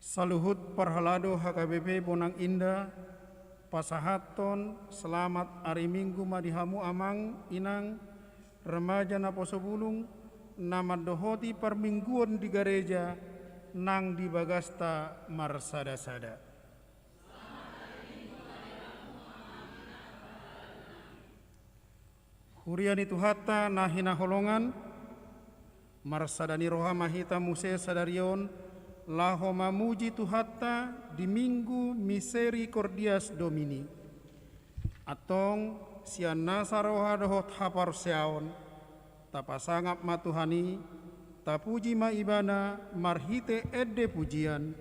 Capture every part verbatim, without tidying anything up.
Saluhut parhalado H K B P Bonang Indah, pasahathon selamat ari Minggu ma di hamu amang, inang, remaja naposo bulung, na mandohoti parmingguon di gareja nang di bagasta marsada-sada. Huria ni Tuhanta na hinaholongan, marsada ni roha ma hita muse sadari on, laho mamuji Tuhanta di Minggu Misericordias Domini. Antong, sian nasa roha dohot haporseaon, tapasangap ma Tuhan i, tapuji ma Ibana marhite ende pujian,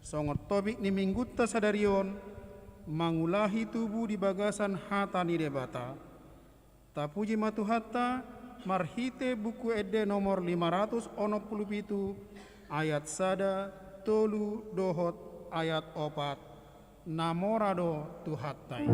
songon topik ni Minggunta sadari on, mangulahi tubu di bagasan hata ni Debata. Tapuji ma Tuhanta, marhite Buku Ende nomor lima ratus onom pulu pitu, ayat sada, tolu dohot ayat opat. Na mora do Tuhanta i.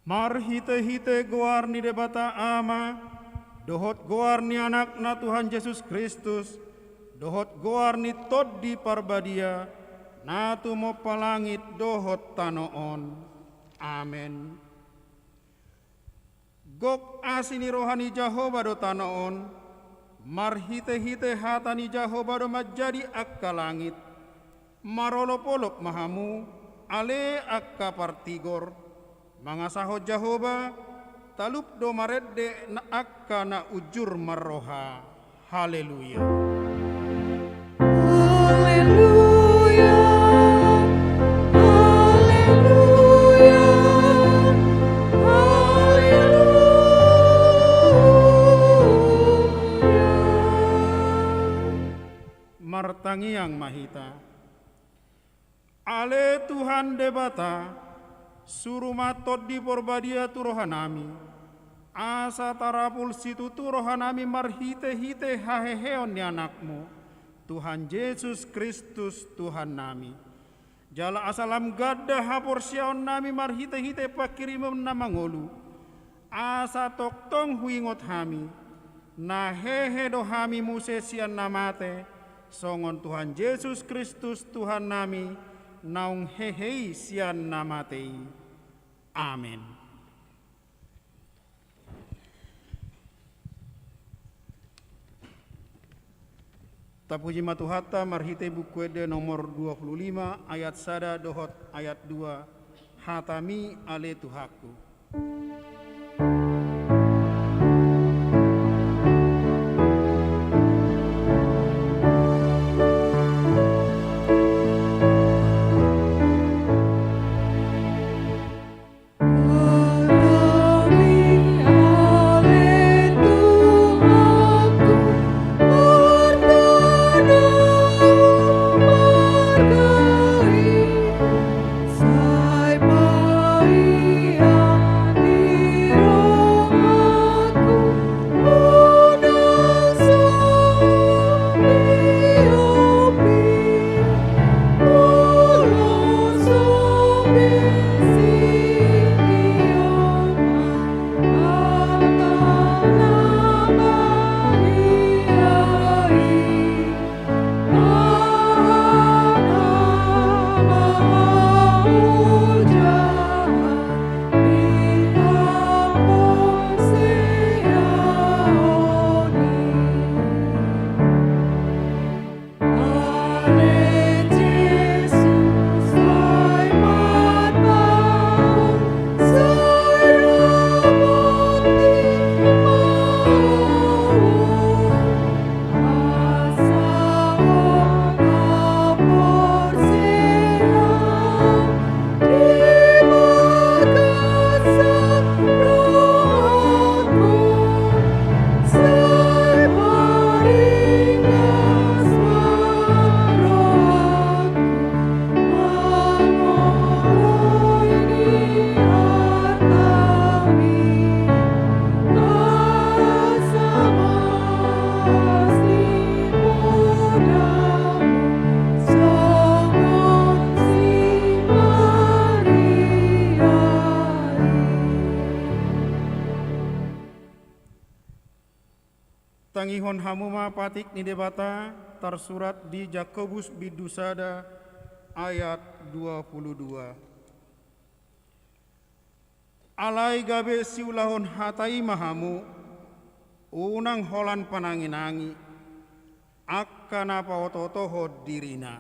Marhitehite goar ni Debata Ama, dohot goar ni Anakna Tuhan Jesus Kristus, dohot goar ni Tondi Parbadia, na tumompa langit dohot tano on. Amen. Gok asi ni roha ni Jahowa do tano on, marhitehite hata ni Jahowa do manjadi angka langit. Marolopolop ma hamu, ale angka partigor, mangasahon Jahowa, talup do marende na angka na unjur marroha. Haleluya. Haleluya. Haleluya. Haleluya. Martangiang ma hita. Ale Tuhan Debata, suru ma Tondi Porbadia tu rohanami, asa tarapul situtu rohanami marhitehite haheheon ni Anakmu, Tuhan Jesus Kristus Tuhannami. Jala asa lam ganda haporseaonnami marhite-hite panghirimon na mangolu, asa tongtong huingot hami, na hehe do hami muse sian na mate, songon Tuhan Jesus Kristus Tuhannami, naung hehe i sian na mate i. Amen. Tapuji ma Tuhanta marhite Buku Ende nomor dua puluh lima ayat sada dohot ayat dua. Hatami ale Tuhanku. Tangihon hamu ma patik ni Debata tarsurat di Jakobus bindu sada ayat dua puluh dua. Alai gabe siulahon hata i ma hamu, unang holan panangi-nangi, angka na paoto-otohon dirina.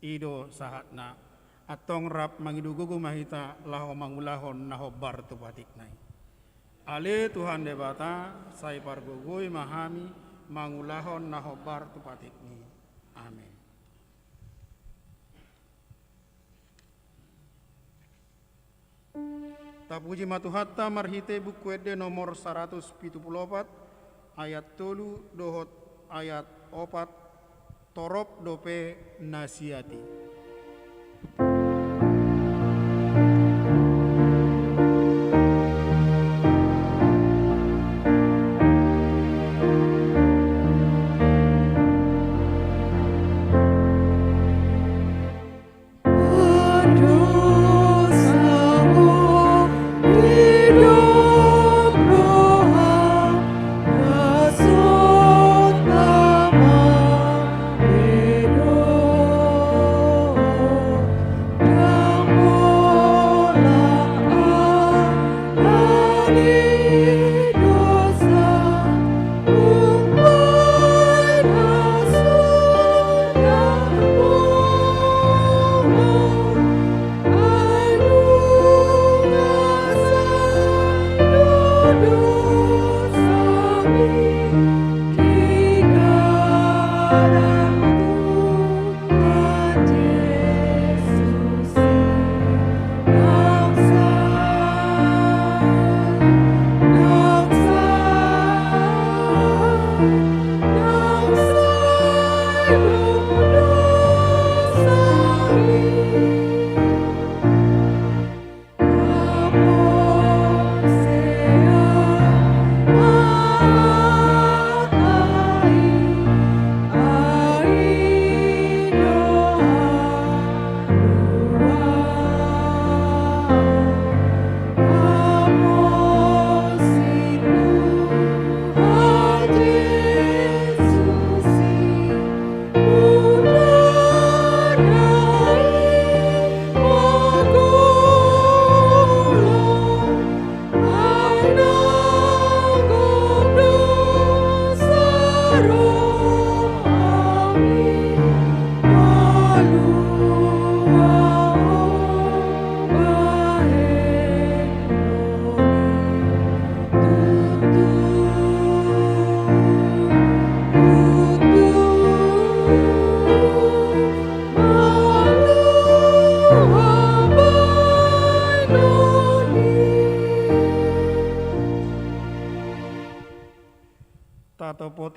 I do sahatna. Antong rap mangido gogo ma hita laho mangulahon na hombar tu patikna i. Ale Tuhan Debata, sai pargogoi ma hami mangulahon na hombar tu patikmi. Amen. Tapuji ma Tuhanta marhite Buku Ende nomor saratus pitu pulu opat, ayat tolu dohot ayat opat, torop dope na siat i.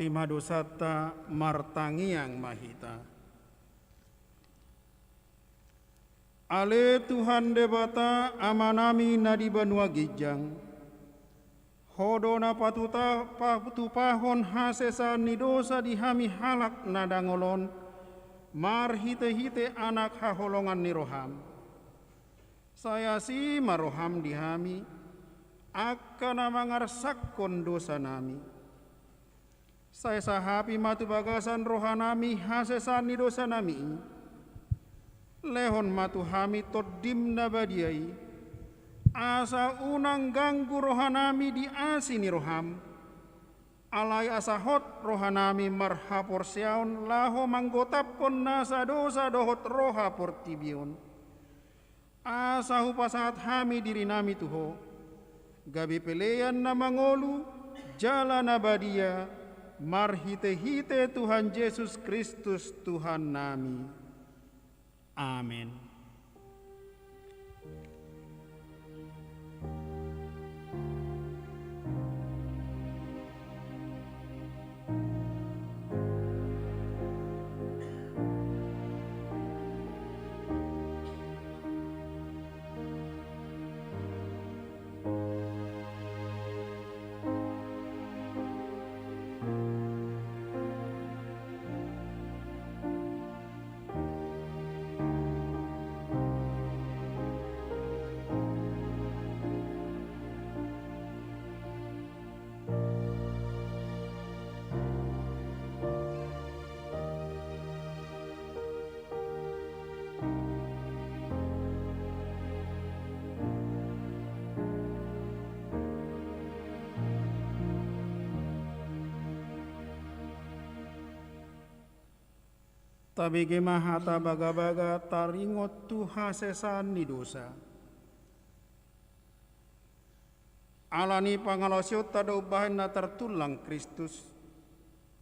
ma dosanta, martangiang ma hita. Ale Tuhan Debata, Amanami na di banua ginjang, Ho do na patuta-, patupahon hasesaan ni dosa di hami halak na dangol on, marhitehite Anak haholongan ni roham. Sai asi ma roham di hami, angka na mangarsakkon dosanami. Sai sahapi ma tu bagasan rohanami hasesaan ni dosanami i. Lehon ma tu hami Tondim na badia i, asa unang ganggu rohanami di asi ni roham. Alai asa hot rohanami marhaporseaon laho manggotaphon nasa dosa dohot roha portibi on. Asa hupasahat hami dirinami tu Ho, gabe pelean na mangolu jala na badia, marhitehite Tuhan Jesus Kristus Tuhannami. Amen. Tabege ma hata bagabaga taringot tu hasesaan ni dosa. Ala ni pangalaosionta do umbahen na tartullang Kristus,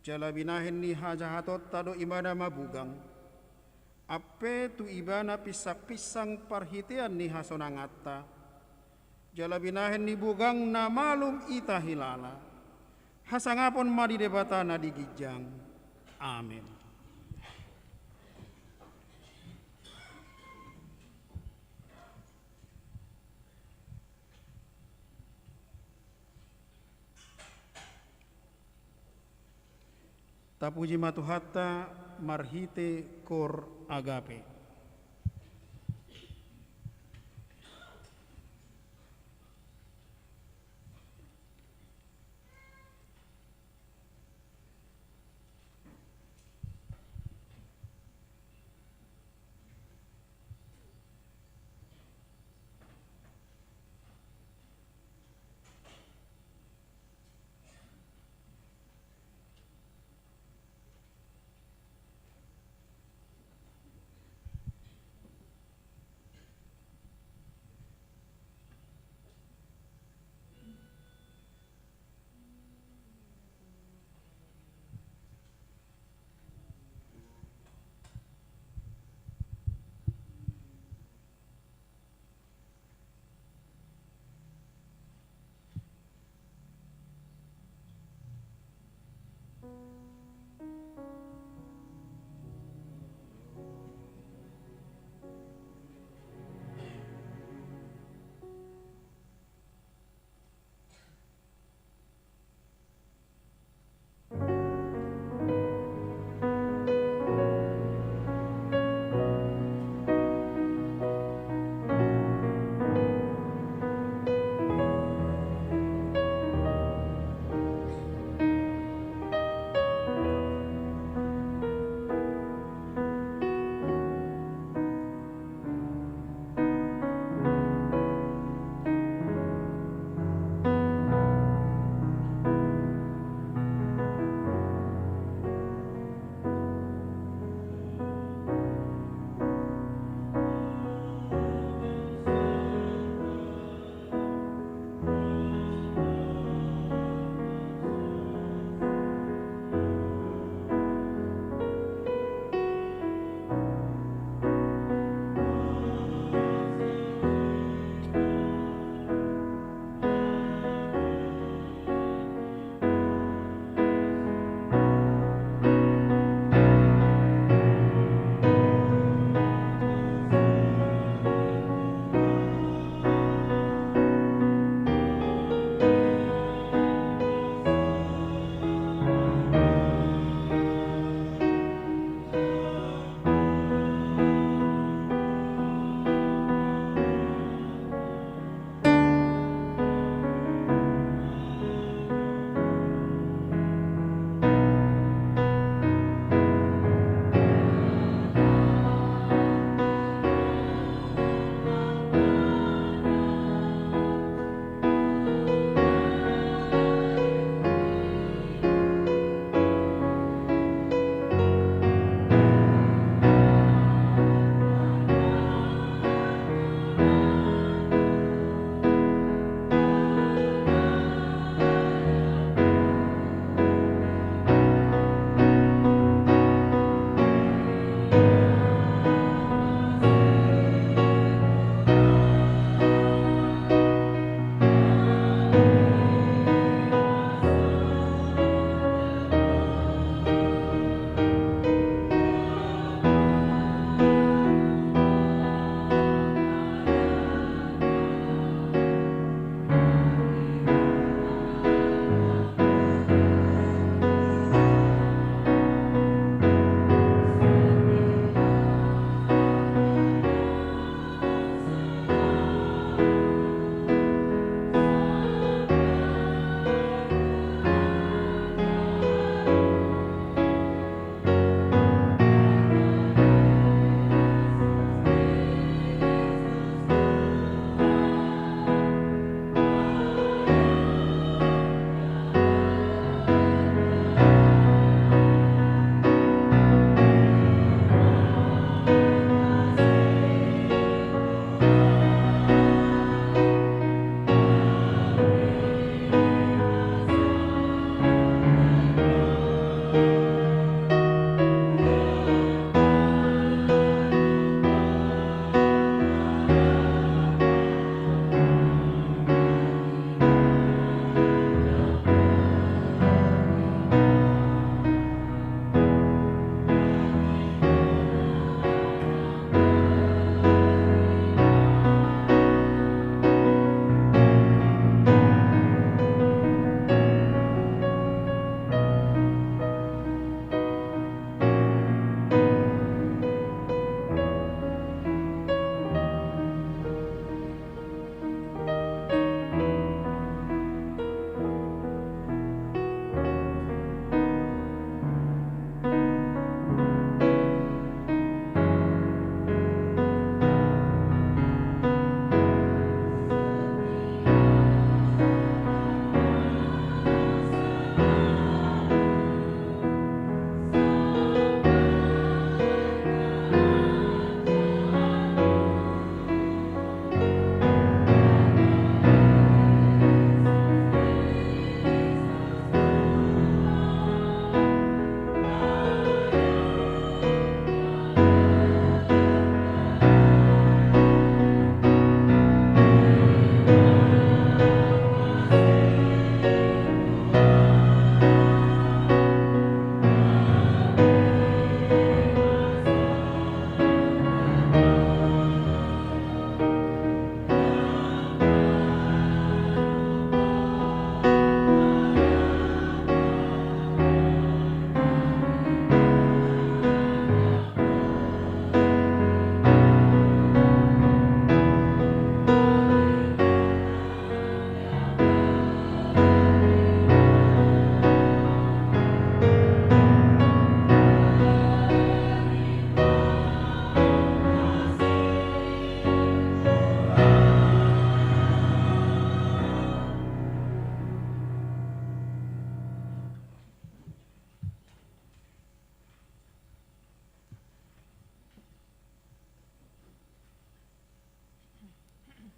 jala binahen ni hajahatonta do Ibana mabugang, ampe tu Ibana pinsangpinsang parhitean ni hasonanganta, jala binahen ni bugang na malum ita hilala. Hasangapon ma di Debata na di ginjang. Amen. Tapuji ma Tuhanta marhite Cor Agape.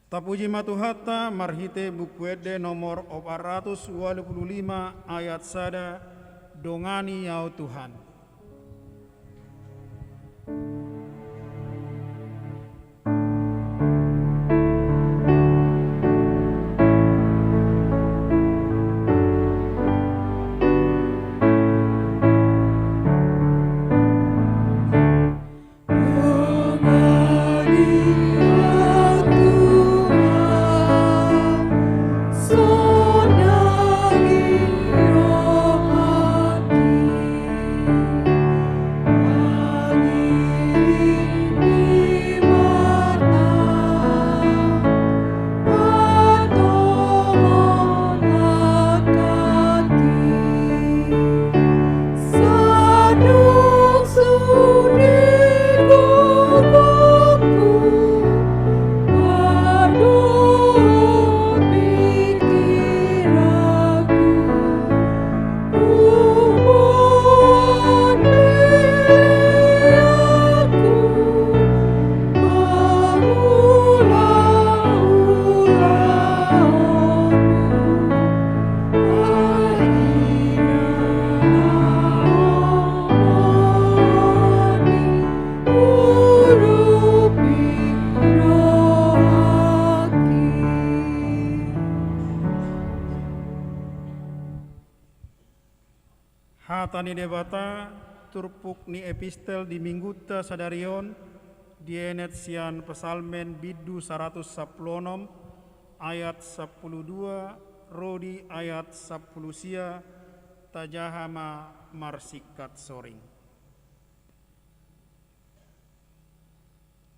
Tapuji ma Tuhanta marhite Buku Ende nomor opat ratus ualu pulu lima ayat sada, Dongani Au Tuhan. Hata ni Debata, turpuk ni epistel di Minggunta sadari on, dienet sian Psalmen bindu saratus sampulu onom, ayat sampulu dua, ro di ayat sampulu sia, tajaha ma marsingkat soring.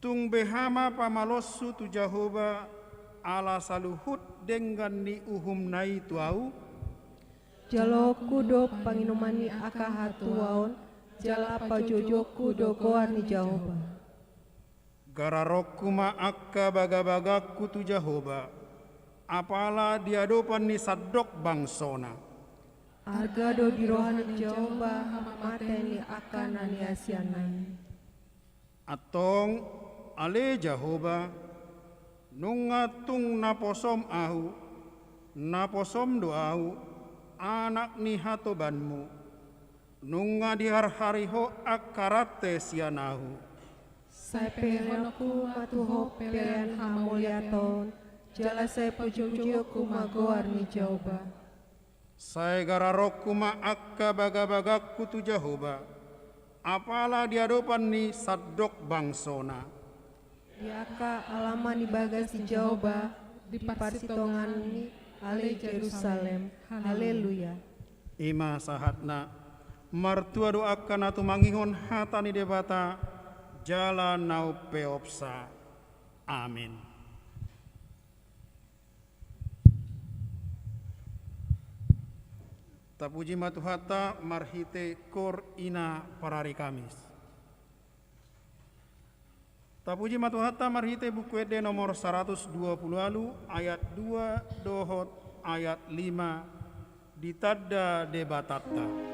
Tung beha ma pamaloshu tu Jahowa, ala saluhut denggan ni uhumna i tu ahu? Jaloonku do panginuman ni angka hatuaon, jala pajoujouonku do goar ni Jahowa. Gararonku ma angka bagabagangku tu Jahowa, apala di adopan ni sandok bangsona. Arga do di roha ni Jahowa hamamate ni angka na niasianna i. Antong, ale Jahowa, nunga tung naposom ahu, naposom do ahu, anak ni hatobanmu. Nunga diharhari Ho angka rante sian ahu. Sai pehehononku ma tu Ho pelean hamauliateon, jala sai pajoujouonku ma goar ni Jahowa. Sai gararonku ma angka bagabagangku tu Jahowa, apala di adopan ni sandok bangsona. Di angka alaman ni bagas ni Jahowa, di parsitongaan ni ale Jerusalem. Haleluya. I ma sahatna. Martua do angka na tumangihon hata ni Debata, jala na umpeopsa. Amin. Tapuji ma Tuhanta marhite kor ina parari Kamis. Tapuji ma Tuhanta marhite Buku Ende nomor saratus dua pulu ualu ayat dua dohot ayat lima, ditanda Debatanta.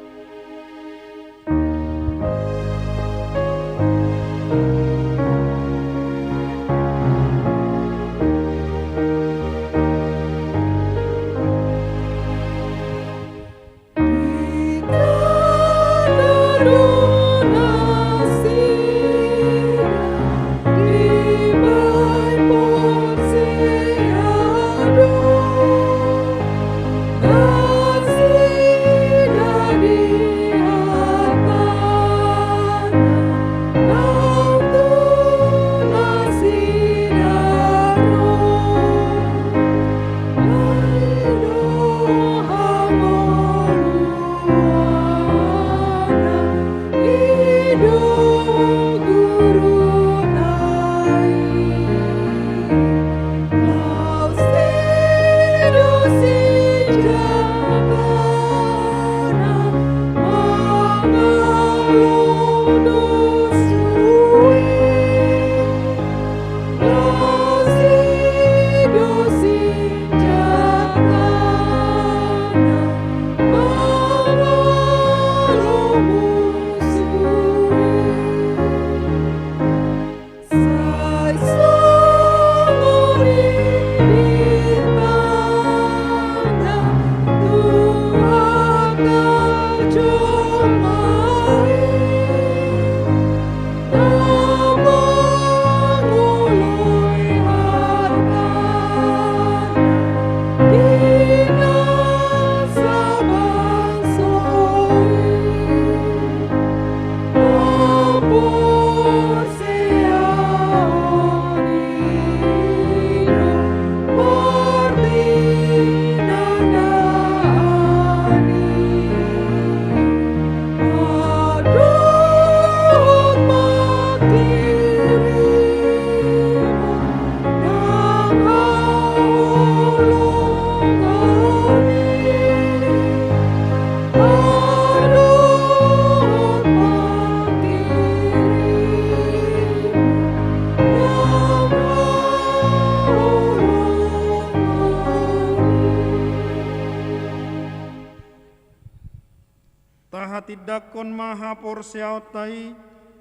Tindangkon ma haporseaonta i,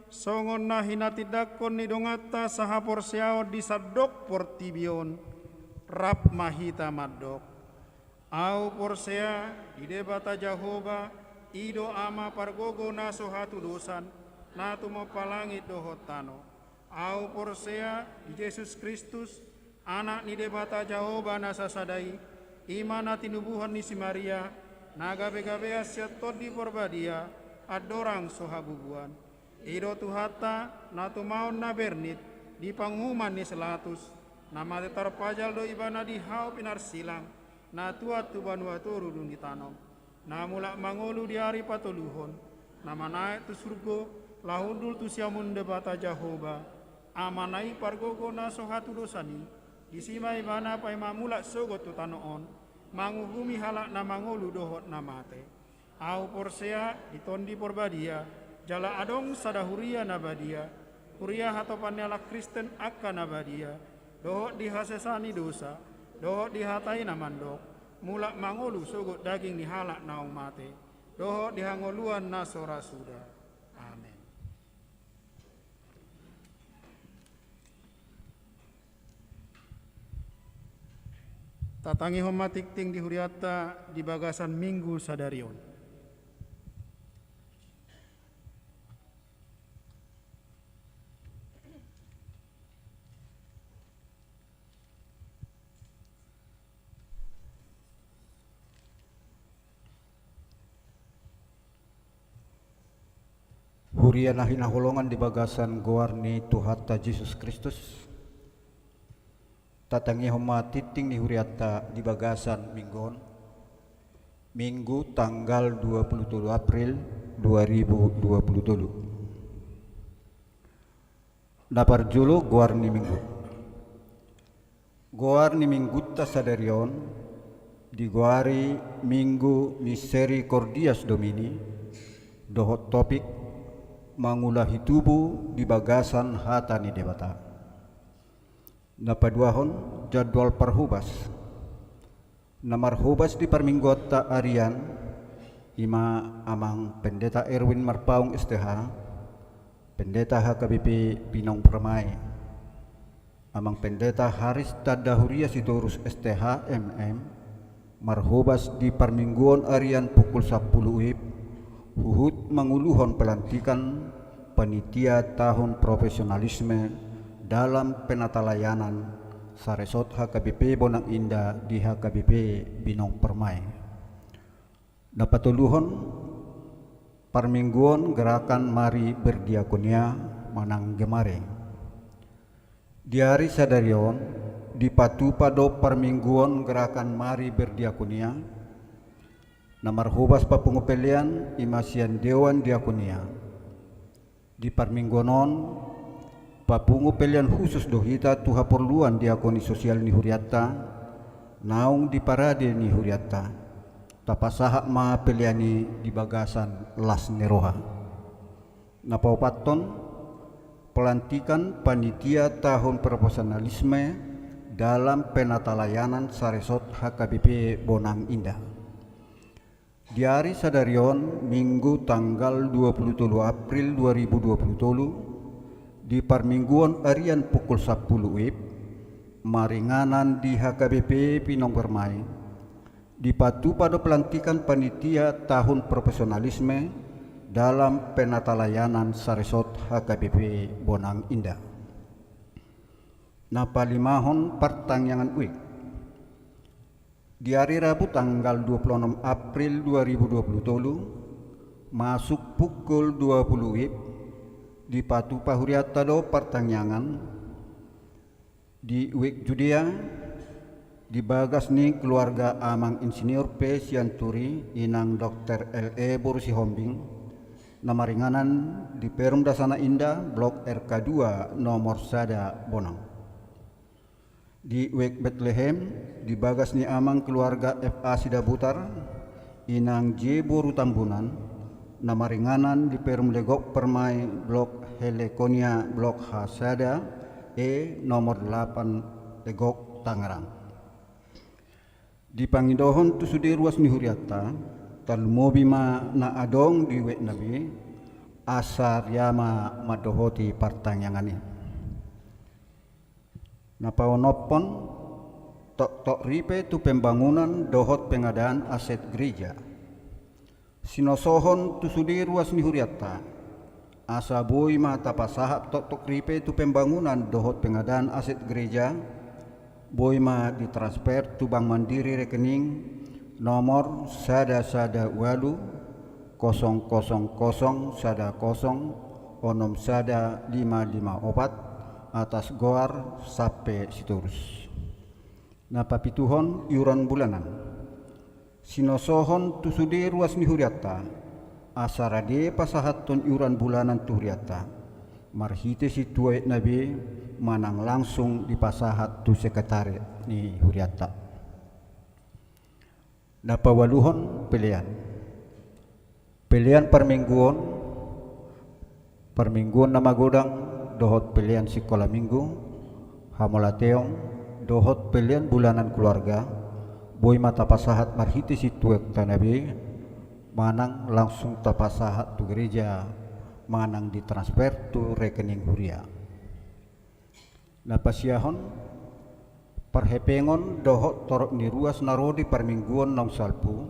songon na hinatindangkon ni donganta sahaporseaon di sandok portibi on. Rap ma hita mandok: Ahu porsea di Debata Jahowa, i do Ama pargogo na so hatudosan, na tumompa langit dohot tano. Ahu porsea di Jesus Kristus, Anak ni Debata Jahowa na sasada i, i ma na tinubuhon ni si Maria, na gabegabean sian Tondi Parbadia, andorang so habubuan. I do Tuhanta, na tumaon na bernit, di panguhuman ni si Latus, na mate tarpajal do Ibana di hau pinarsilang, na tuat tu banua toru dung ditanom, na mulak mangolu di ari patoluhon, na manaek tu surgo, laho hundul tu siamun Debata Jahowa, Amana i pargogo na so hatudosan i. Disi ma Ibana paima mulak sogot tu tano on, manguhumi halak na mangolu dohot na mate. Ahu porsea di Tondi Parbadia, jala adong sada huria na badia, huria hatopan ni halak Kristen angka na badia, dohot di hasesaan ni dosa, dohot di hata i na mandok, mulak mangolu sogot daging ni halak naung mate, dohot di hangoluan na so ra suda. Amen. Tatangihon ma tingting di hurianta di bagasan Minggu sadari on. Huria na hinaholongan di bagasan goar ni Tuhanta Jesus Kristus, tatangihon ma tingting ni hurianta di bagasan Minggu on, Minggu tanggal dua puluh tolu April dua ribu dua puluh tolu. Na parjolo, goar ni Minggu. Goar ni Minggunta sadari on digoari Minggu Misericordias Domini, dohot topik mangulahi tubu di bagasan hata ni Debata. Na paduahon, jadwal parhobas. Na marhobas di parmingguonta arian, i ma Amang Pendeta Erwin Marpaung S T H, Pendeta H K B P Binong Permai, Amang Pendeta Haris Tanda Huria Sitorus S T H M M, marhobas di parmingguon arian pukul sampulu WIB, huhut manguluhon pelantikan panitia tahun profesionalisme dalam penatalayanan Saresot H K B P Bonang Indah di H K B P Binong Permai. Na patoluhon, parmingguon gerakan Mari Berdiakonia manang Gemare. Di ari sadari on, dipatupa do parmingguon gerakan Mari Berdiakonia, na marhobas papungu pelean i ma sian Dewan Diakonia. Di parmingguon on, papungu pelean khusus do hita tu haporluan diakoni sosial ni hurianta, naung di parade ni hurianta. Tapasahat ma pelean i di bagasan las ni roha. Na paopathon, pelantikan panitia tahun profesionalisme dalam penatalayanan Saresot H K B P Bonang Indah. Di ari sadari on, Minggu tanggal dua puluh tolu April dua ribu dua puluh tolu, di parmingguon arian pukul sampulu WIB, maringanan di H K B P Binong Permai, dipatupa do pelantikan panitia tahun profesionalisme dalam penatalayanan Saresot H K B P Bonang Indah. Na palimahon, partangiangan WIB. Di ari Rabu tanggal dua puluh enam April dua ribu dua puluh tolu, masuk pukul dua puluh WIB, dipatupa hurianta do partangiangan di WIB Judea, di bagas ni keluarga Amang Insinyur P Sianturi, Inang Dokter L E boru Sihombing, na maringanan di Perum Dasana Indah, Blok R K dua, nomor sada Bonang. Di WIB Betlehem, di bagas ni Amang keluarga F A Sidabutar, Inang J boru Tambunan, na maringanan di Perum Legok Permai, Blok Helekonia, Blok H sada E, nomor delapan, Legok, Tangerang. Dipangidohon tu sude ruas ni hurianta, Tarlumobi ma na adong di webna be, asa riama mandohoti partangiangan i. Na paonomhon, toktok ripe tu pembangunan dohot pengadaan aset gereja. Sinosohon tu sude ruas ni hurianta, asa boi ma tapasahat toktok ripe tu pembangunan dohot pengadaan aset gereja, boi ma ditransfer tu Bank Mandiri rekening nomor sada sada ualu kosong kosong kosong sada kosong onom sada lima lima opat, atas goar Sampe Sitorus. Na papituhon, iuran bulanan. Sinosohon tu sude ruas ni hurianta, asa rade pasahathon iuran bulanan tu hurianta, marhite sintua webna be manang langsung dipasahat tu sekretariat ni hurianta. Na paualuhon, pelean. Pelean parmingguon, parmingguon na magodang dohot pelean sikola minggu, hamauliateon dohot pelean bulanan keluarga, boi ma tapasahat marhite sintua webna be, manang langsung tapasahat tu gereja, manang ditransfer tu rekening huria. Na pasiahon, parhepengon dohot torop ni ruas na ro di parmingguon naung salpu,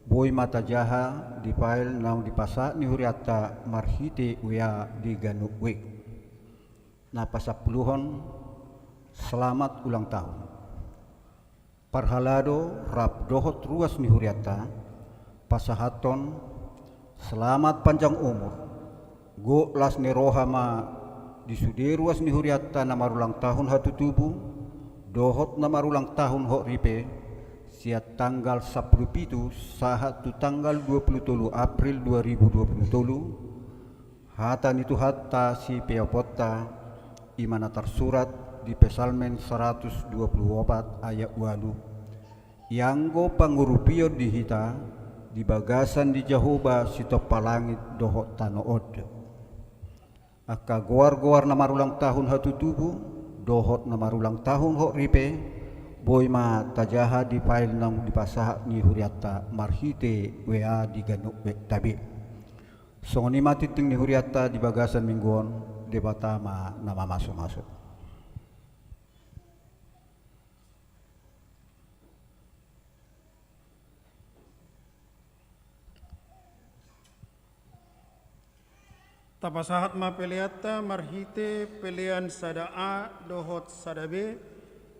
boi ma tajaha di file naung dipasahat ni hurianta marhite W A di ganup web. Na pasampuluhon, selamat ulang tahun. Parhalado rap dohot ruas ni hurianta, pasahathon selamat panjang umur, gok las ni roha ma di sude ruas ni hurianta na marulang tahun hatutubu dohot na marulang tahun hot ripe, sian tanggal sampulu pitu sahat tu tanggal dua pulu tolu April dua ribu dua pulu tolu, hata ni Tuhanta sipeoponta, i ma na tarsurat di Psalmen saratus dua pulu opat ayat ualu: Ianggo pangurupion di hita di bagasan ni Jahowa sitompa langit dohot tano on. Angka goar-goar na marulang tahun hatutubu dohot na marulang tahun hot ripe, boi ma tajaha di file naung dipasahat ni hurianta marhite W A di ganup webta be. Songon i ma tingting ni hurianta di bagasan minggu on, Debata ma na mamasu-masu. Tapasahat ma peleanta marhite pelean sada A dohot sada B,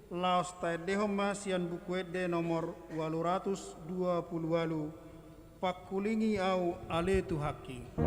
laos taendehon ma sian Buku Ende nomor ualu ratus dua pulu ualu, Pangkulingi Ahu ale Tuhanki.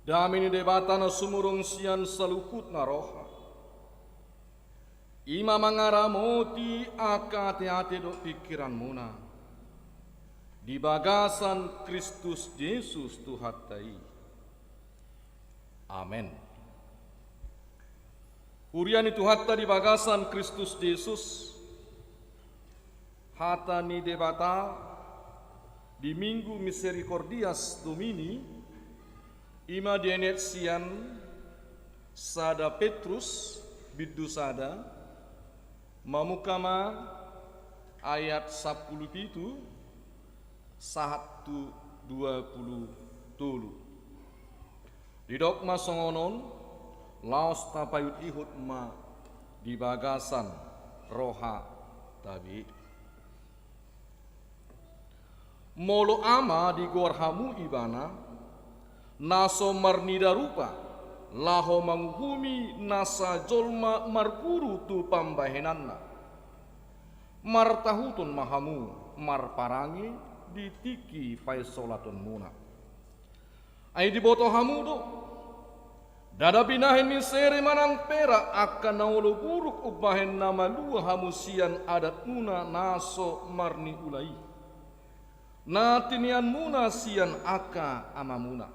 Dame ni Debata na sumurung sian saluhutna roha, i ma mangaramoti angka ateate dohot pingkiranmuna di bagasan Kristus Jesus Tuhanta i. Amen. Huria ni Tuhanta di bagasan Kristus Jesus, hata ni Debata di Minggu Misericordias Domini, i ma dienet sian sada Petrus bindu sada, mamungka ma ayat sampulu pitu sahat tu dua pulu tolu. Didok ma songon on, laos tapaihutihut ma di bagasan rohanta be. Molo Ama digoar hamu Ibana, na so marnida rupa, laho manguhumi nasa jolma marguru tu pambahenanna, martahuton ma hamu marparange di tingki paisolatonmuna. Ai diboto hamu do, ndada binahen ni sere manang perak angka na olo buruk umbahen na malua hamu sian adatmuna na so marniula i, na tineanmuna sian angka amamuna.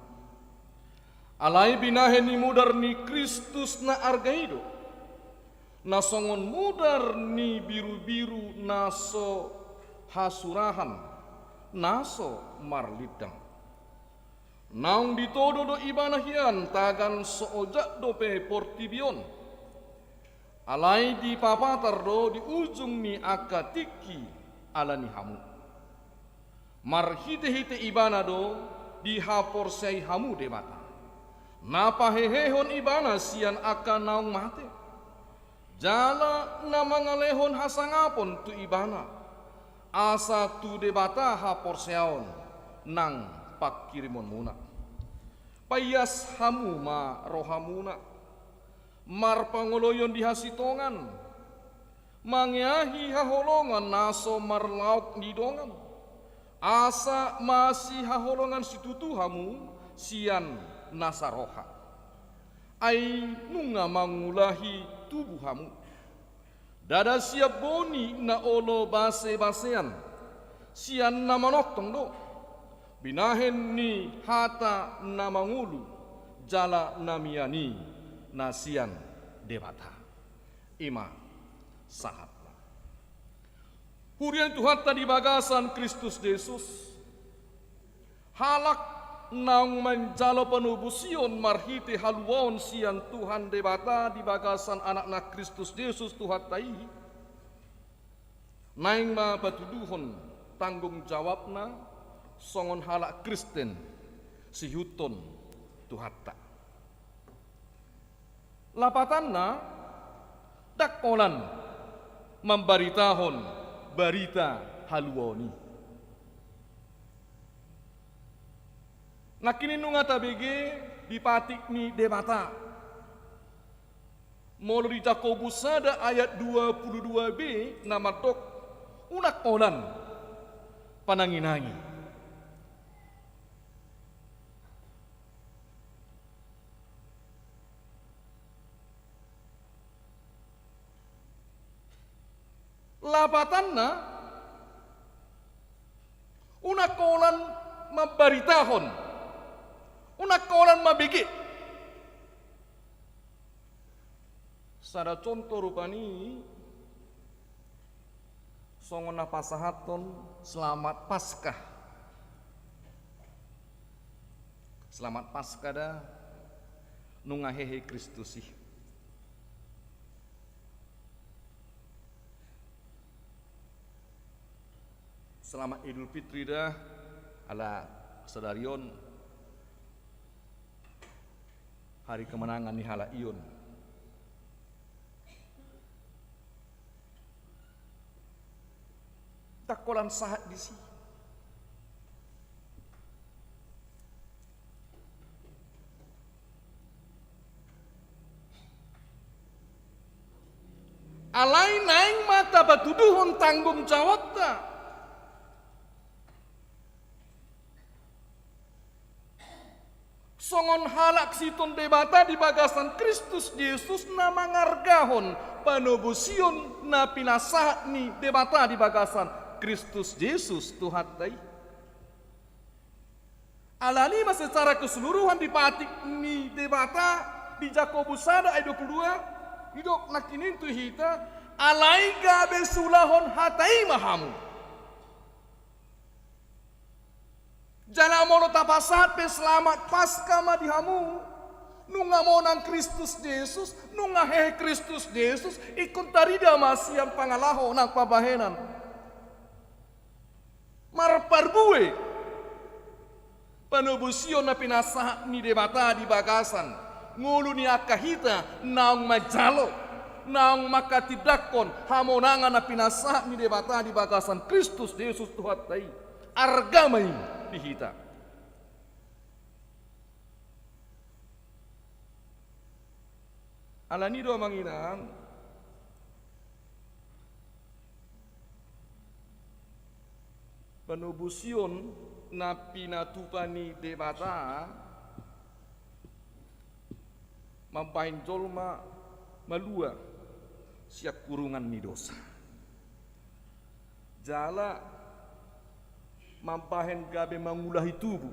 Alai binahen ni mudar ni Kristus na arga i do, na songon mudar ni birubiru na so hasurahan, na so marlindang. Naung ditodo do Ibana hian tagan so ojak dope portibi on. Alai dipapatar do di ujung ni angka tingki ala ni hamu. Marhitehite Ibana do dihaporseai hamu Debata, na pahehehon Ibana sian angka naung mate, jala na mangalehon hasangapon tu Ibana, asa tu Debata haporseaon nang pangkirimonmuna. Paias hamu ma rohamuna, marpangoloion di hasitongan, mangeahi haholongan na so marlaok di dongan, asa masihaholongan situtu hamu sian nasa roha. Ai nunga mangulahi tubu hamu, ndada sian boni na olo basebasean, sian na manongtong do, binahen ni hata na mangolu jala na mian i na sian Debata. I ma sahatna. Huria ni Tuhanta di bagasan Kristus Jesus, halak naung manjalo panobusion marhite haluaon sian Tuhan Debata di bagasan Anakna Kristus Jesus Tuhanta i, naeng ma patuduhon tanggung jawabna songon halak Kristen siihuthon Tuhanta. Lapatanna, ndang holan mambaritahon barita haluaon i. Nangkin i nunga tabege di patik ni Debata. Molo di Jakobus sada ayat dua pulu dua b na mandok, unang holan pananginangi. Lapatanna, unang holan mambaritahon, unang holan mambege. Sada contoh rupani, songon na pasahathon Selamat Paskah. Selamat Paskah da, nunga hehe Kristus i. Selamat Idul Fitri da, ala sadari on hari kemenangan ni halak i on. Ndang holan sahat disi. Alai naeng ma tapatuduhon tanggung jawabta. Songon halak siiton Debata di bagasan Kristus Jesus na mangargahon panobusion na pinasahat ni Debata di bagasan Kristus Jesus Tuhanta i. Alani i ma secara keseluruhan dipatik ni Debata di Jakobus sada ayat dua puluh dua, didok nangkin i tu hita, alai gabe siulahon hata i ma hamu. Jala molo tapasahat pe selamat Paska ma di hamu, nunga monang Kristus Jesus, nunga hehe Kristus Jesus, ingkon tarida ma sian pangalaho nang pambahenan. Marparbue panobusion na pinasahat ni Debata di bagasan ngolu ni angka hita naung manjalo, naung manghatindanghon hamonangan na pinasahat ni Debata di bagasan Kristus Jesus Tuhanta i. Arga ma i di hita. Alani do, amang inang, panobusion na pinatupa ni Debata mambahen jolma malua sian hurungan ni dosa. Jala mambahen gabe mangulahi tubu.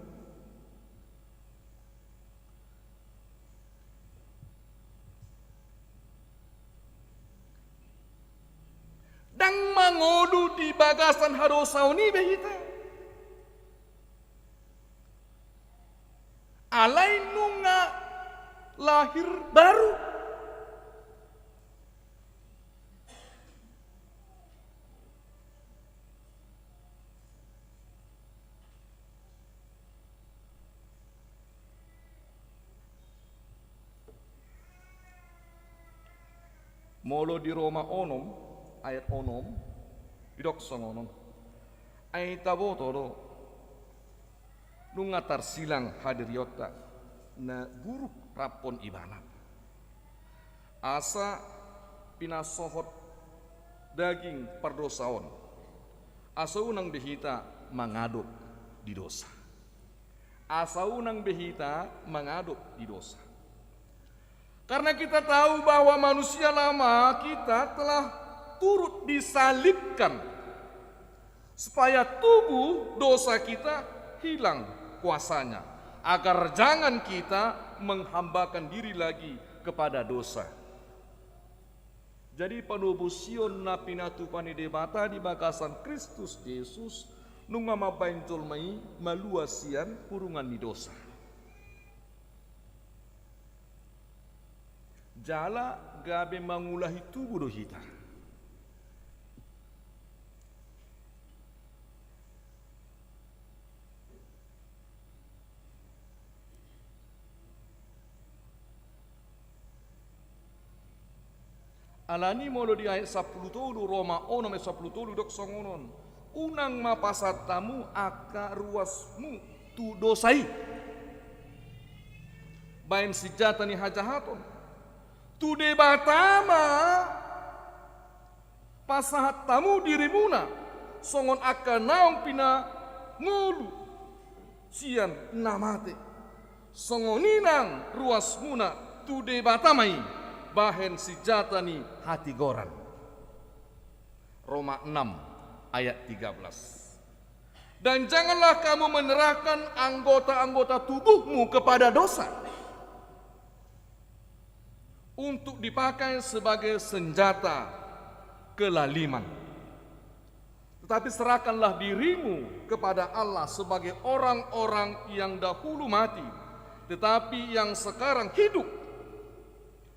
Ndang mangolu di bagasan hadosaon i be hita. Alai nunga lahir baru. Molo di Roma onom ayat onom, didok songon on. Ai taboto do, nunga tarsilang hadirionta na buruk rap dohot ibana. Asa pinasohot daging pardosa on, asa unang be hita mangadop di dosa. Asa unang be hita mangadop di dosa. Karena kita tahu bahwa manusia lama kita telah turut disalibkan, supaya tubuh dosa kita hilang kuasanya, agar jangan kita menghambakan diri lagi kepada dosa. Jadi, panobusion na pinatupa ni Debata di bagasan Kristus Jesus nunga mambahen jolma i malua sian hurungan ni dosa. Jala gabe mangulahi tubu do hita. Alani molo di ayat sampulu tolu, Roma onom ayat sampulu tolu, didok songon on. Unang ma pasahat hamu angka ruasmu tu dosa i bahen sinjata ni hajahaton. Tu Debata ma pasahat hamu dirimuna songon angka naung pinangolu sian na mate. Songon i nang ruasmuna tu Debata ma i bahen sinjata ni hatigoran. Roma enam ayat tiga belas. Dan janganlah kamu menyerahkan anggota-anggota tubuhmu kepada dosa untuk dipakai sebagai senjata kelaliman. Tetapi serahkanlah dirimu kepada Allah sebagai orang-orang yang dahulu mati, tetapi yang sekarang hidup.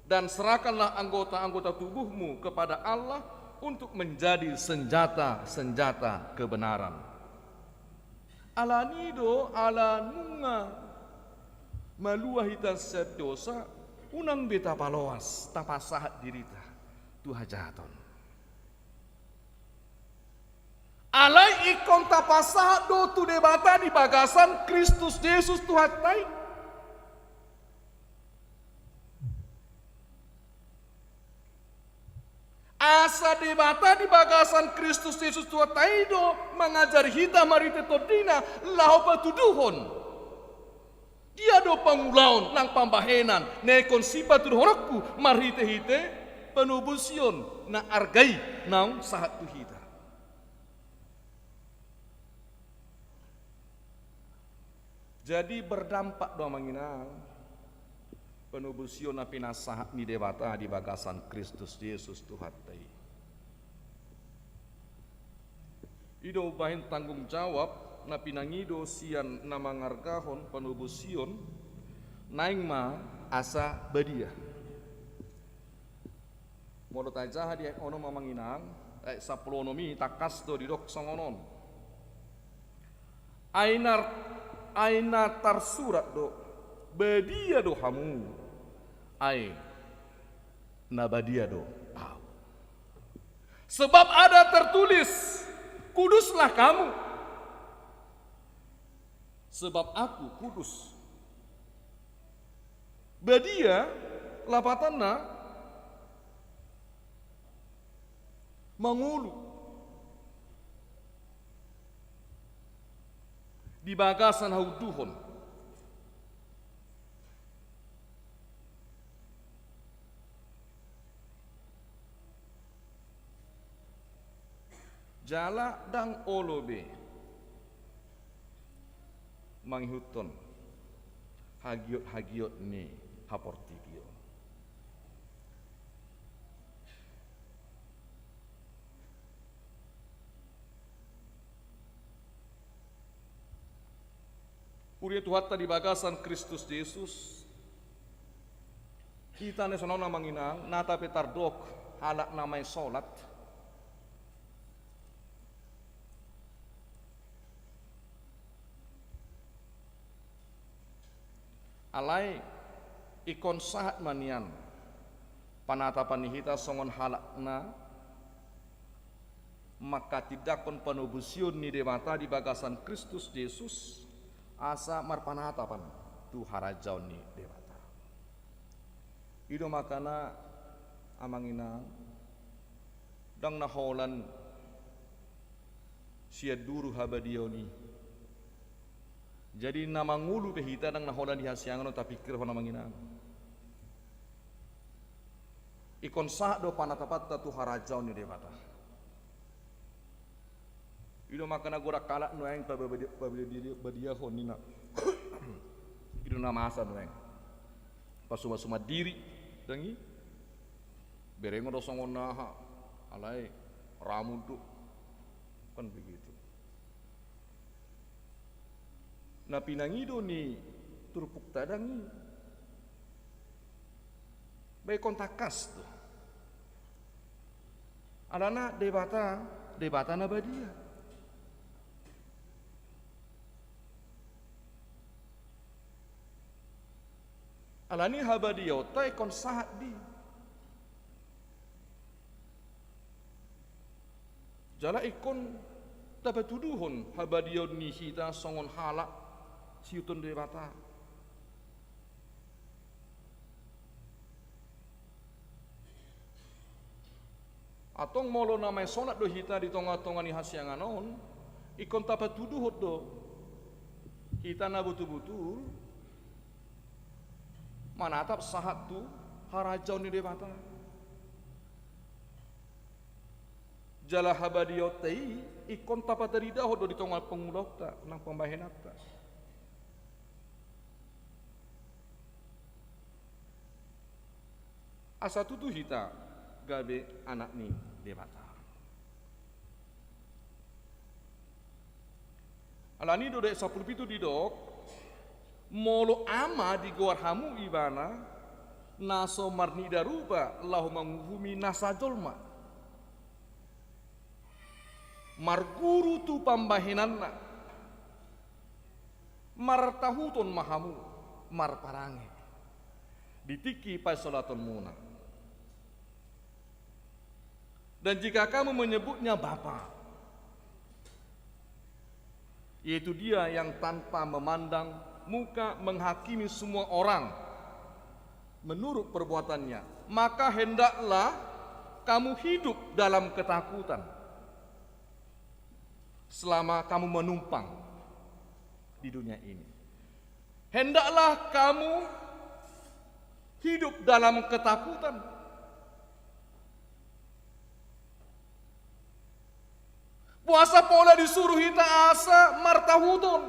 Dan serahkanlah anggota-anggota tubuhmu kepada Allah untuk menjadi senjata-senjata kebenaran. Alani do, ala nunga malua hita sian dosa, unang be tapaloas, tapasahat dirita tu hajahaton. Alai ingkon tapasahat do tu Debata di bagasan Kristus Jesus Tuhanta i. Asa Debata di bagasan Kristus Jesus Tuhanta i do mangajari hita marhite TondiNa laho patuduhon Dia do pangulaon nang pambahenan na ingkon sipatuduhononku marhite-hite panobusion na arga i naung sahat tu hita. Jadi berdampak do, amang inang, panobusion na pinasahat ni Debata di bagasan Kristus Jesus Tuhanta i. I do umbahen tanggung jawab na pinangido sian na mangargahon panobusion, naeng ma asa badia. Molo tajaha di ayat onom, amang inang, ayat sampulu onom i tangkas do didok songon on. Ai na, ai na tarsurat do, badia do hamu, ai na badia do Ahu. Sebab ada tertulis, kuduslah kamu, sebab Aku kudus. Badia, lapatanna, mangolu di bagasan haunduhon. Jala ndang olo be mangihuthon hagiot-hagiot ni haportibi on. Huria ni Tuhanta di bagasan Kristus Jesus, hita na songon on, amang inang, nata pe tardok halak na maen solat. Alai ingkon sahat ma nian panatapan ni hita songon halak na manghatindanghon panobusion ni Debata di bagasan Kristus Jesus, asa marpanatapan tu harajaon ni Debata. I do makana, amang inang, ndang na holan sian duru habadiaon i. Jadi na mangolu pe hita ndang na holan di hasiangan on tapingkirhon, amang inang. Ingkon sahat do panatapanta tu harajaon ni Debata. I do makana godang halak nuaeng pabadia-, pabadia-, badiahon ninna. I do na masa nuaeng. Pasuman-suman diri, ndang i. Berengon do songon aha, alai ramun do. Kan begitu. Na pinangido ni turpukta ndang i. Baen tangkas do. Alana Debata, Debata na badia. Alani habadiaonta ingkon sahat di. Jala ingkon tapatuduhon habadiaon ni hita songon halak siihuthon Debata. Antong molo na maen solat do hita di tonga-tonga ni hasiangan on, ingkon tapatuduhon do hita na botul-botul manatap sahat tu harajaon ni Debata. Jala habadiaonta i ingkon tapataridahon do di tonga pangulaonta nang pambahenanta. Asa tutu hita gabe anak ni Debata. Alani do di ayat sampulu pitu didok, molo Ama digoar hamu Ibana, na so marnida rupa laho manguhumi nasa jolma. Marguru tu pambahenanna, martahuton ma hamu marparange di tingki paisolatonmuna. Dan jika kamu menyebutnya Bapa, yaitu Dia yang tanpa memandang muka menghakimi semua orang menurut perbuatannya, maka hendaklah kamu hidup dalam ketakutan selama kamu menumpang di dunia ini. Hendaklah kamu hidup dalam ketakutan. Boasa pola disuruh hita asa martahuton?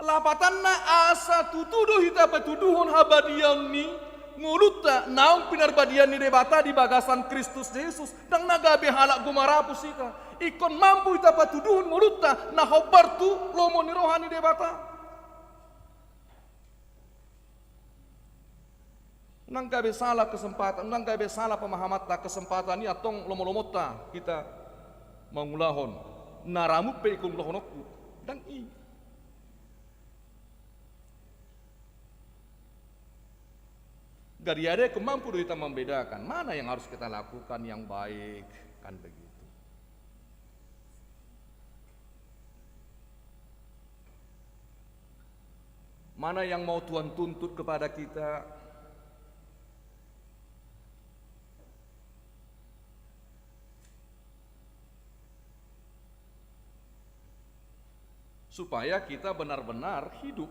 Lapatanna asa tutu do hita patuduhon habadiaon ni ngolunta naung pinarbadiaan ni Debata di bagasan Kristus Jesus, ndang na gabe halak gomarapus hita. Ingkon mampu hita patuduhon ngolunta na hombar tu lomo ni roha ni Debata. Ndang gabe salah kesempatan, ndang gabe salah pemahamanta, kesempatan i antong lomo-lomonta hita mangulahon. Na ramuk pe ingkon ulahononku. Ndang i. Gariada ingkon mampu do hita membedakan mana yang harus kita lakukan yang baik, kan begitu. Mana yang mau Tuhan tuntut kepada kita? Supaya kita benar-benar hidup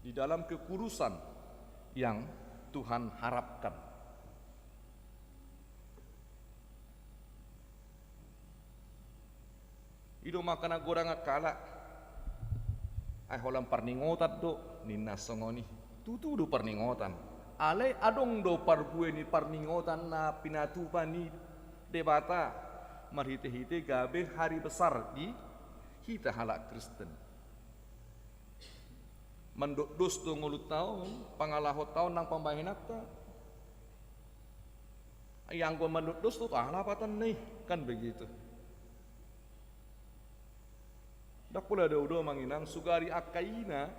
di dalam kekudusan yang Tuhan harapkan. I do makana godang angka halak, ai holan parningotan do, ninna songon i. Tutu do parningotan. Alai adong do parbue ni parningotan na pinatupa ni Debata marhite-hite gabe hari besar di hita halak Kristen. Mandokdos do ngolunta on, pangalahonta on nang pambahenanta. Ia anggo mandokdos do, aha lapatanna i, kan begitu. Ndang pola do, do manginang sugari angka ina,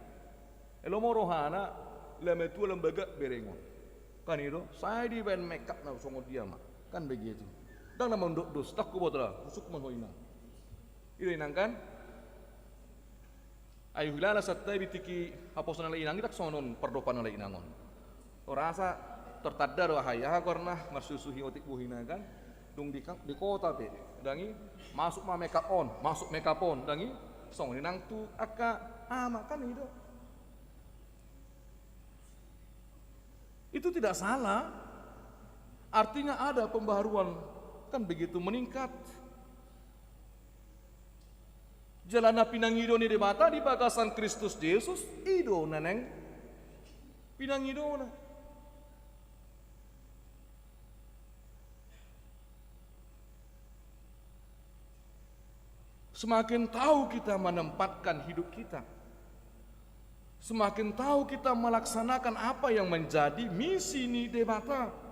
lomo rohana, lam matua lam bagak berengon. Kan i do, sai dibaen make up na songon dia ma. Kan begitu. Ndang na mandokdos, ndang huboto lah, husuk ma ho inang. I do inang kan? Ai huhilala santabi tingki haposan ni inang i ndang songon on pardopan ni inang on. Rasa tertanda do aha i, aha goarna, marsuhi-suhi otik bohina kan. Dung di, di kota pe, ndang i masuk ma make up on, masuk make up on, ndang i songon i nang tu angka ama kan i do. Itu tidak salah. Artinya ada pembaharuan, kan begitu, meningkat. Jala na pinangido ni Debata di bagasan Kristus Jesus, i do na naeng pinangidona. Semakin tahu kita menempatkan hidup kita, semakin tahu kita melaksanakan apa yang menjadi misi ni Debata.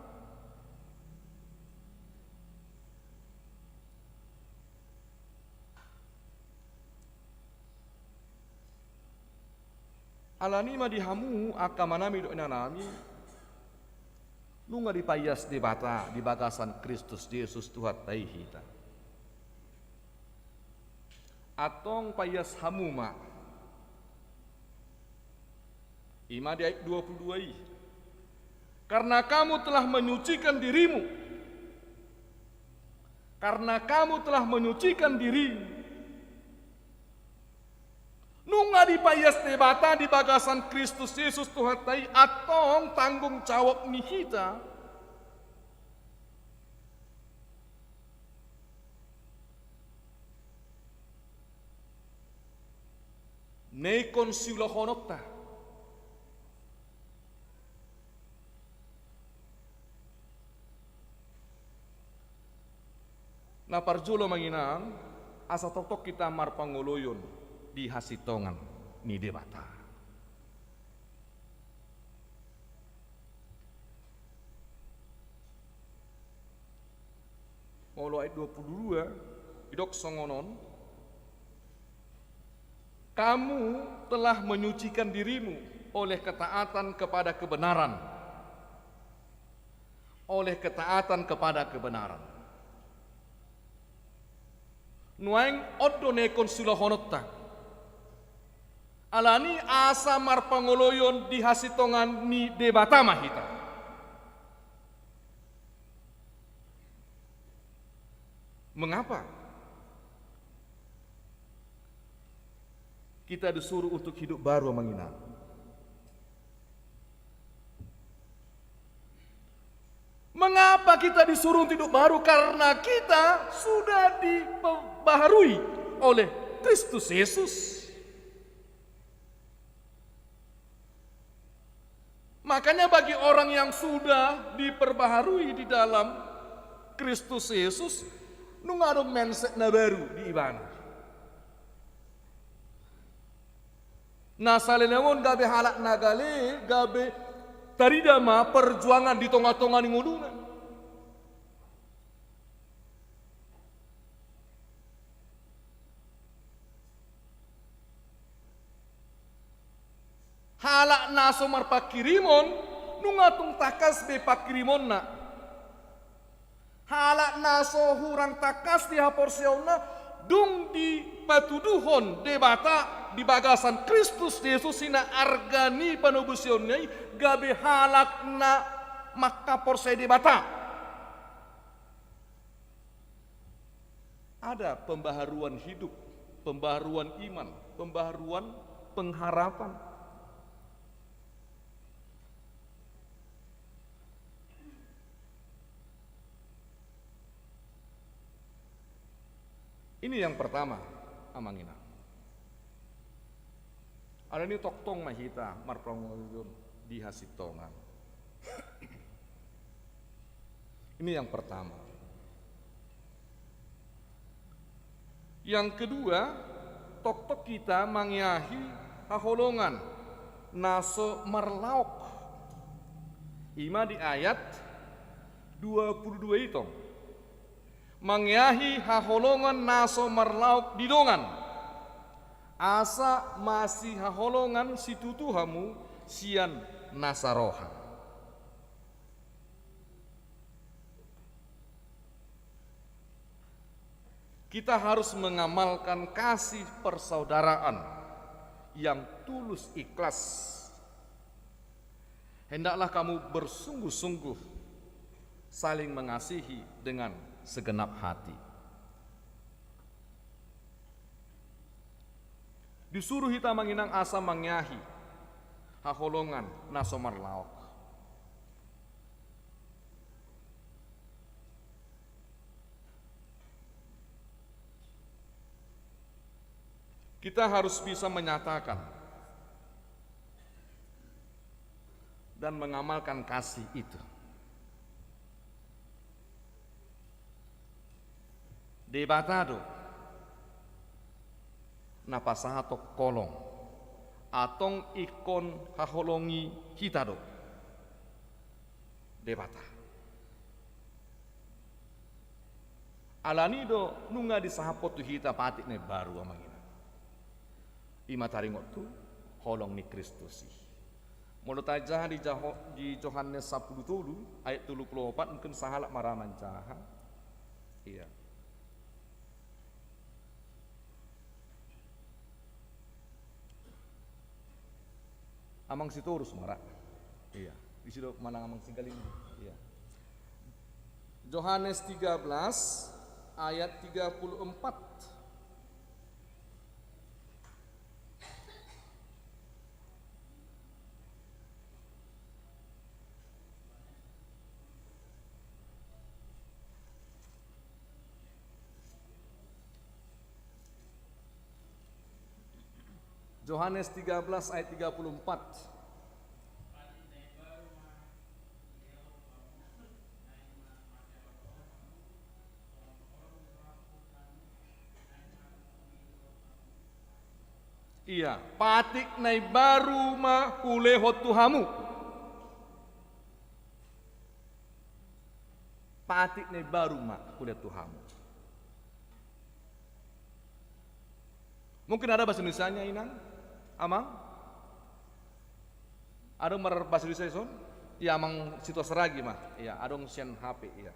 Alani i ma di hamu angka amanami dohot inanami, nunga dipaias Debata di bagasan Kristus Jesus Tuhanta i hita. Antong paias hamu ma. I ma di ayat dua puluh dua i. Karena kamu telah menyucikan dirimu. Karena kamu telah menyucikan dirimu. Nunga dipaias Debata di bagasan Kristus Jesus Tuhanta i, antong tanggung jawab ni hita. Na ingkon siulahononta. Na parjolo ma inang, asa tongtong hita marpangoloion di hasintongan ni Debata. Molo ayat dua puluh dua, didok songon on, kamu telah menyucikan dirimu oleh ketaatan kepada kebenaran. Oleh ketaatan kepada kebenaran. Nuaeng on do na ingkon siulahononta. Alani asa marpangoloion di hasintongan ni Debata ma hita. Mengapa kita disuruh untuk hidup baru, Amang Inang? Mengapa kita disuruh untuk hidup baru? Karena kita sudah diperbaharui oleh Kristus Yesus. Makanya bagi orang yang sudah diperbaharui di dalam Kristus Yesus, nunga adong mindset na baru di ibana. Na saleleng on gabe halak na gale, gabe tarida ma perjuangan di tonga-tonga ni ngoluna. Halak na so marpanghirimon, nunga tung tangkas be panghirimonna. Halak na so hurang tangkas di haporseaonna, dung dipatuduhon Debata di bagasan Kristus Jesus, i ma arga ni panobusionna i, gabe halak na mangkaporseai Debata. Ada pembaharuan hidup, pembaharuan iman, pembaharuan pengharapan. Ini yang pertama, Amang Inang. Alani i tongtong ma hita marpangunjunan di hasintongan. Ini yang pertama. Yang kedua, tongtong hita mangeahi haholongan na so marlaok. I ma di ayat dua puluh dua i tong. Mangeahi haholongan na so marlaok di dongan, asa masihaholongan situtu hamu sian nasa roha. Kita harus mengamalkan kasih persaudaraan yang tulus ikhlas. Hendaklah kamu bersungguh-sungguh saling mengasihi dengan segenap hati. Disuruh hita, Amang Inang, asa mangeahi haholongan na so marlaok. Kita harus bisa menyatakan dan mengamalkan kasih itu. Debata do na pasahathon holong, antong ingkon haholongi hita do Debata. Alani i do nunga disahaphon tu hita patik na imbaru, Amang Inang. I ma taringot tu holong ni Kristus i. Molo tajaha di Jaho-, di Johannes sampulu tolu ayat tolu pulu opat, mungkin sahalak ma ra manjaha. Ia. Amang Sitorus ma ra. Ia. Disi do manang Amang Sigalingging. Ia. Johannes tiga belas ayat tiga puluh empat. Johannes tiga belas ayat tiga puluh empat. Ia, patik na imbaru ma hulehon tu hamu. Patik na imbaru ma hulehon tu hamu. Mungkin ada bahasa Indonesianya, Inang, Amang? Adong marbahasa Indonesia dison? Ia, Amang Sitorus Saragih ma. Ia, adong sian H P, ia.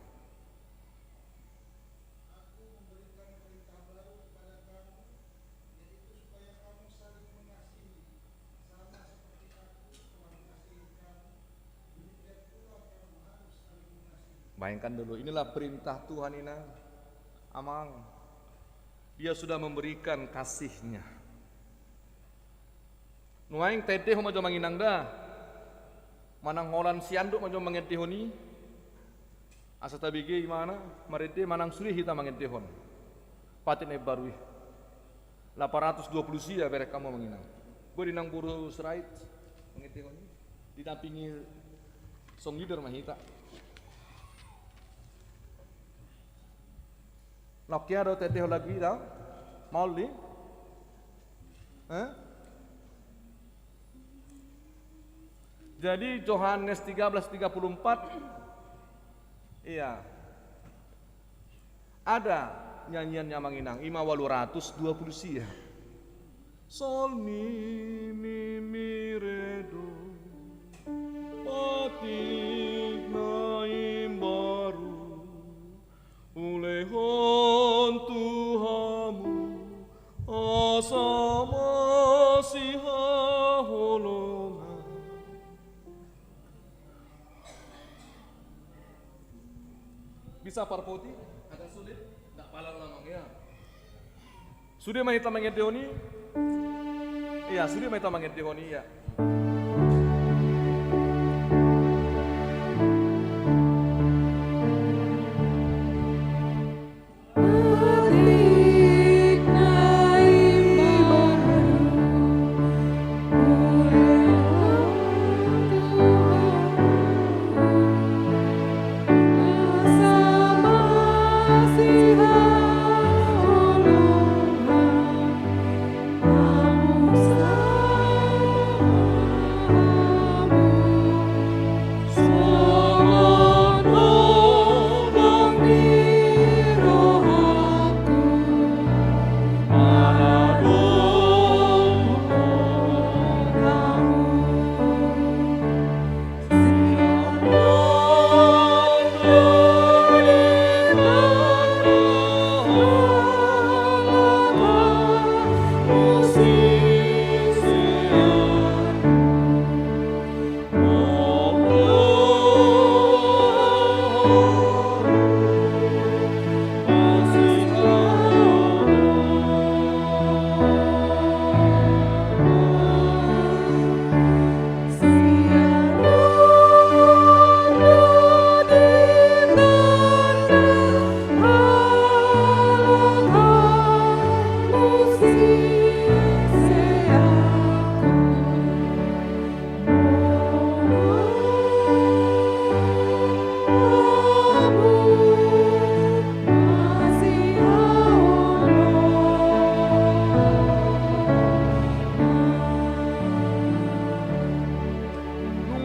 Bayangkan dulu, inilah perintah Tuhan, Inang. Amang, Dia sudah memberikan kasih-Nya. Nuaeng taendehon ma jo, Amang Inang, da. Manang holan sianduk ma jo mangendehon i. Asa tabege ibana marende, manang sude hita mangendehon patik na imbaru i. Lapan ratus dua puluh sia bereng hamu, Amang Inang. Boi do inang boru Sirait mangendehon i. Didampingi song leader ma hita. Nokkia do taendehon lagu i da? Maol i? Eh? Jadi Johannes tiga belas tiga puluh empat. Iya. Ada nyanyiannya, Amang Inang, ima ualu ratus dua puluh sia. Psalmi mimbere do patik na imbaru, ulehon tu hamu asa masihaholongan. Bisa parpoti? Agak sulit? Nggak pala lama ya. Sude ma hita mangendehon i. Iya, sude ma hita mangendehon i, iya.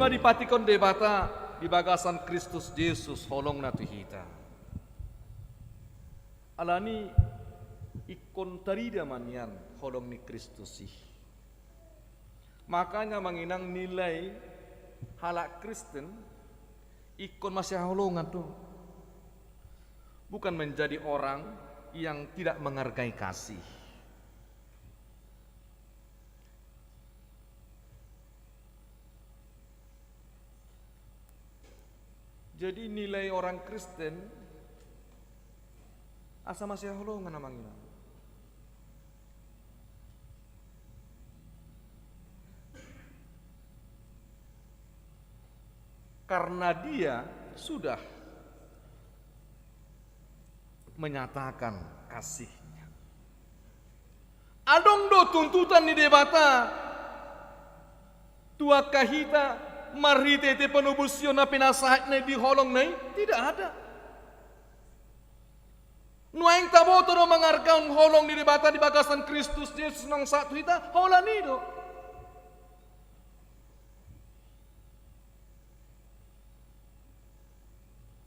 Nunga dipatikkon Debata di bagasan Kristus Jesus holongna tu hita. Alani ingkon tarida ma nian holong ni Kristus i. Makanya, Amang Inang, nilai halak Kristen ingkon masihaholongan do. Bukan menjadi orang yang tidak menghargai kasih. Jadi nilai orang Kristen asa masihaholongan, Amang Inang. Karena dia sudah menyatakan kasih-Nya. Adong do tuntutan ni Debata tu angka hita marhitehite panobusion na pinasahatna di holongna i? Tidak ada. Nuaeng taboto do mangargahon holong ni Debata di bagasan Kristus Jesus naung sahat tu hita, holan i do.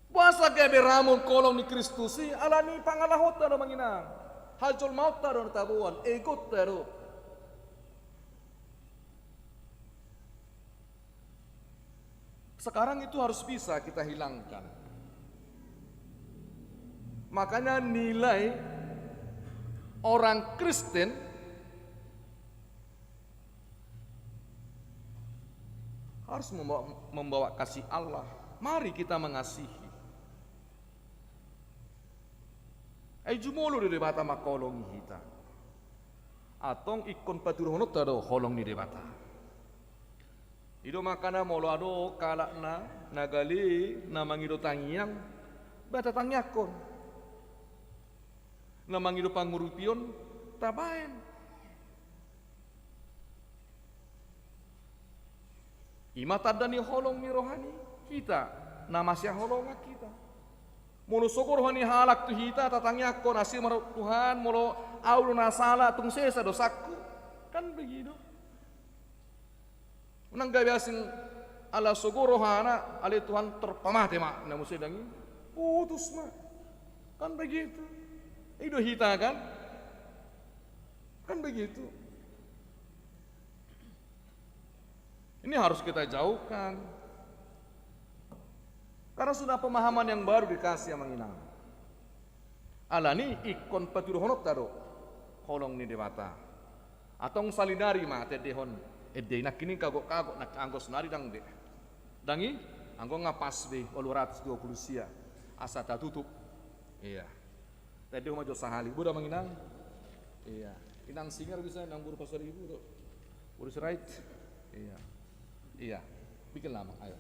Boasa gabe ramung holong ni Kristus i? Alani pangalahonta do, Amang Inang. Hajolmaonta do na taboan, egonta do. Sekarang itu harus bisa kita hilangkan. Makanya nilai orang Kristen harus membawa, membawa kasih Allah. Mari kita mengasihi. Ai jumolo do Debata mangkaholongi hita. Antong ingkon patuduhononta do holong ni Debata. I do makana molo adong halak na gale na mangido tangiang, ba tatangiangkon. Na mangido pangurupion, tabaen. I ma tanda ni holong ni roha ni hita, na masihaholongan hita. Molo sogo roha ni halak tu hita, tatangiangkon, asi ma roha Tuhan, molo ahu do na sala, tung sesa dosangku. Kan begitu. Unang gabe asing ala sogo rohana, ale Tuhan, tor pamate ma na muse dang i. Putus ma. Kan begitu. I do hita kan? Kan begitu. Ini harus kita jauhkan. Karena sudah pemahaman yang baru dikasih, amang inang. Alani ingkon patuduhononta do holong ni Debata. Antong salinari ma taendehon ende i, nangkin i kagokago, nang anggo saonari dang be. Dang i, anggo nga pas be, walu ratus dua pulu sia. Asa tatutup. Iya. Taendehon ma jo sahali. Bodo, amang inang. Iya. Inang Singer bisa, inang boru Pasaribu do. Boru Sirait. Iya. Iya. Bikin lama, ayo.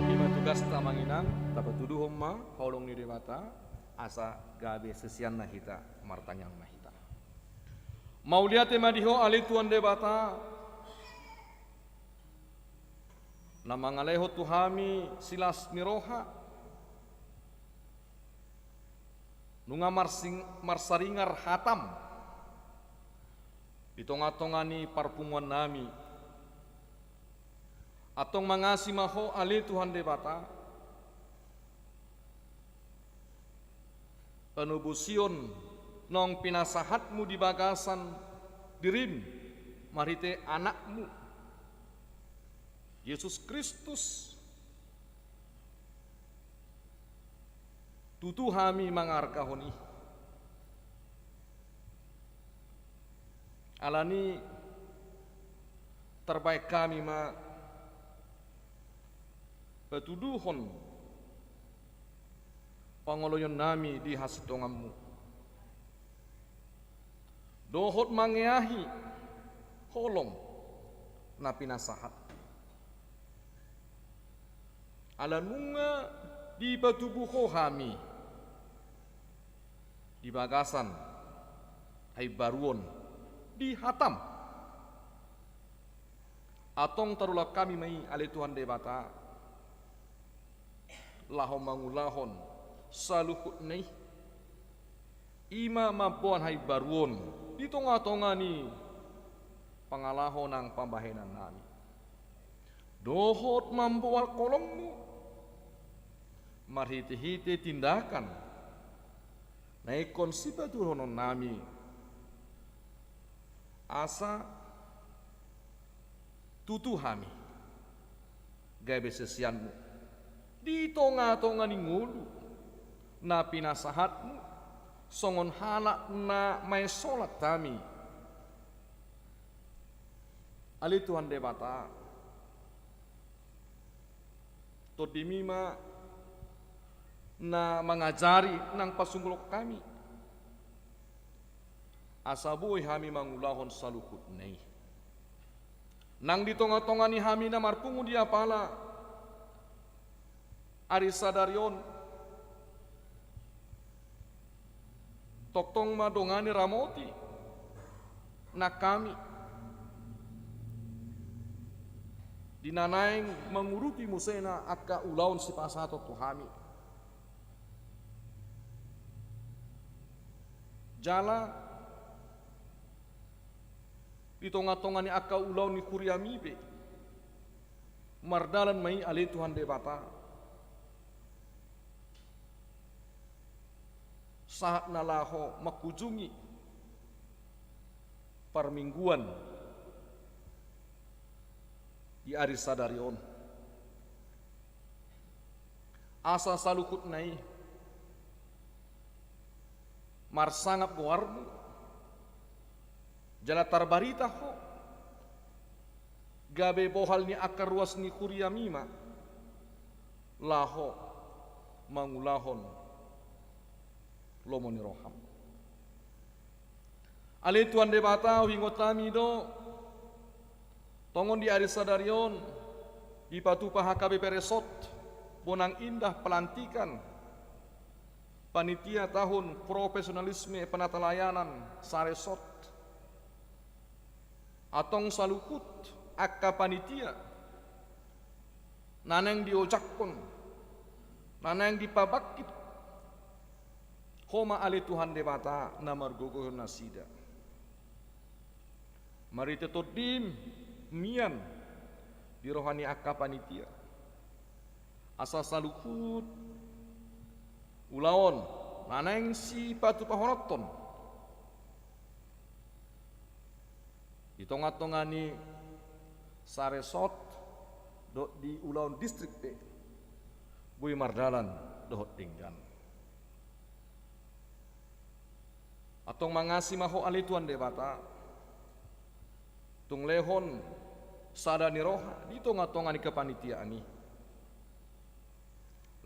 Ima tugasta, amang inang, tapatuduhon ma holong ni Debata, asa gabe siseanna hita, martangiang ma hita. Mauliate ma di Ho ale Tuhan Debata, na mangalehon tu hami silas ni roha, nunga marsing-, marsaringar hatam di tongatonga ni parpunguannami. Antong mangasi ma Ho ale Tuhan Debata, panobusion naung pinasahatmu di bagasan dirim marhite Anakmu, Jesus Kristus. Tutu hami mangargahon i. Alani tarbaen hami ma patuduhon pangoloionnami di hasintonganmu, dohot mangeahi holong na pinasahat. Ala nunga dipatubu Ho hami di bagasan haimbaruon di hatam. Antong tarulahon hami ma i ale Tuhan Debata, laho mangulahon saluhutna i, ima mamboan haimbaruon di tonga-tonga ni pangalaho nang pambahenan nami, dohot mamboan holongmu marhite-hite tindakan na ingkon sipatuduhonon nami, asa tutu hami gabe siseanmu di tonga-tonga ni ngolu na pinasahatmu songon halak na maensolat hami. Ale Tuhan Debata, Tondimi ma na mangajari nang pasungguhon hami, asa boi hami mangulahon saluhutna i. Nang di tonga-tonga ni hami na marpungu di apala ari sadari on, tongtong ma dongani ramoti nang hami di na naeng mangurupi muse na angka ulaon sipasahaton tu hami. Jala di tonga-tonga ni angka ulaon ni huriami pe, mardalan ma i ale Tuhan Debata, sahat na laho manghujungi parmingguan di ari sadari on. Asa saluhutna i marsangap goarmu, jala tarbarita ho gabe bohal ni angka ruas ni huriami ma laho mangulahon lomo ni roham. Ale Tuhan Debata, huingot hami do, tongon di ari sadari on dipatupa H K B P Resort Bonang Indah pelantikan panitia tahun profesionalisme penatalayanan saresort. Antong saluhut angka panitia na naeng diojakhon, na naeng dipabangkit, Ho ma ale Tuhan Debata na margogoihon nasida. Marhite Tondim mian di roha ni angka panitia, asa saluhut ulaon na naeng sipatupahononton di tonga-tonga ni saresort dohot di ulaon distrik pe boi mardalan dohot denggan. Antong mangasi ma Ho ale Tuhan Debata, tung lehon sada ni roha di tonga-tonga ni kepanitiaan i.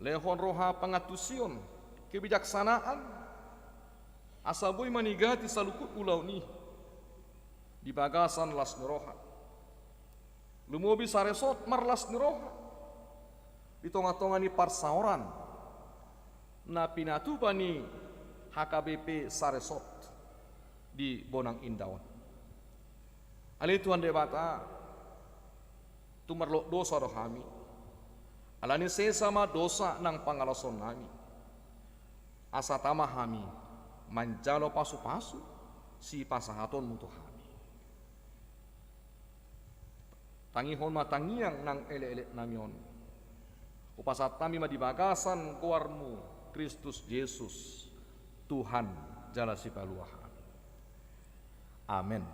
Lehon roha pangantusion, kebijaksanaan, asa boi manigati saluhut ulaon i di bagasan las ni roha. Lumobi saresort marlas ni roha di tonga-tonga ni parsaoran na pinatupa ni H K B P saresort di Bonang Indah on. Ale Tuhan Debata, tung marlot dosa do hami. Alani sesa ma dosa nang pangalaosion nami, asa tama hami manjalo pasu-pasu sipasahatonmu tu hami. Tangihon ma tangiang nang elek-elek nami on. Hupasahat hami ma di bagasan goarmu Kristus Jesus, Tuhan jala Sipalua hami. Amen.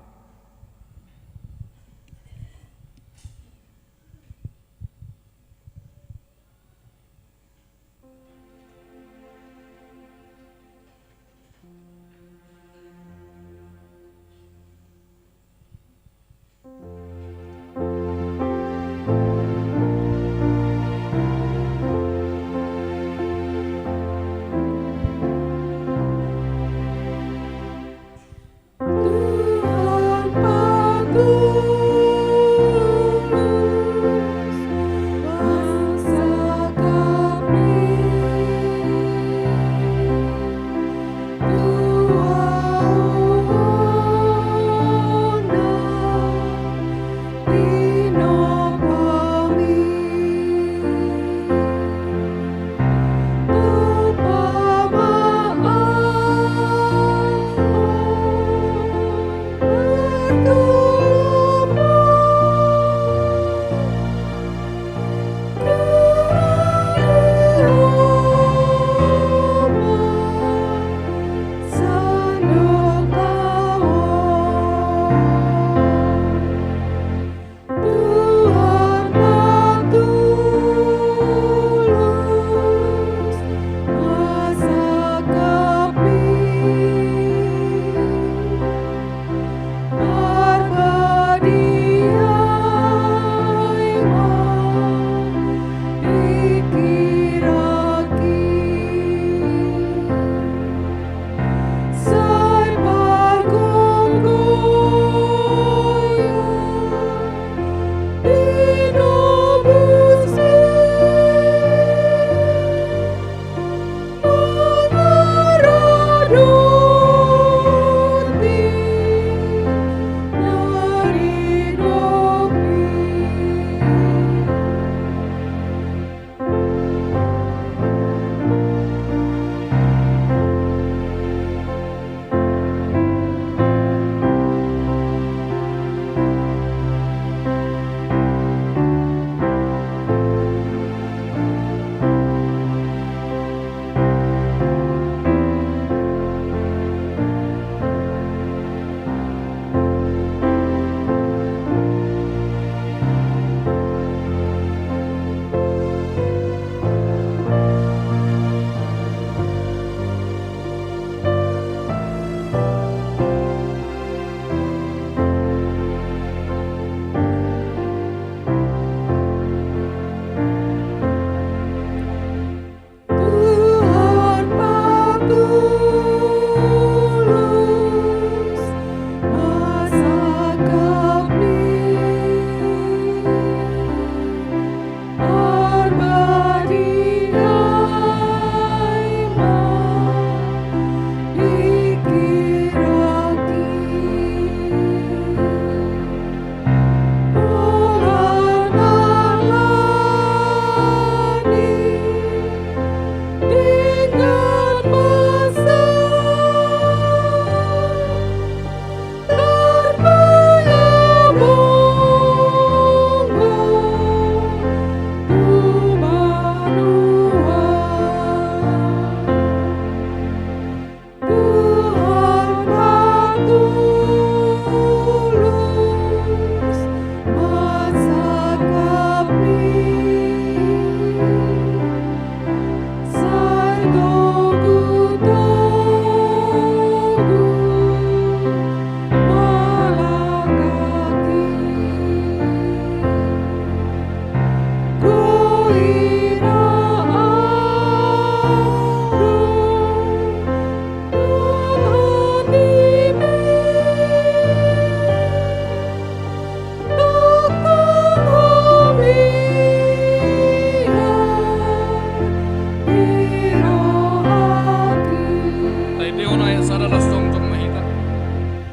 Las jongjong ma hita.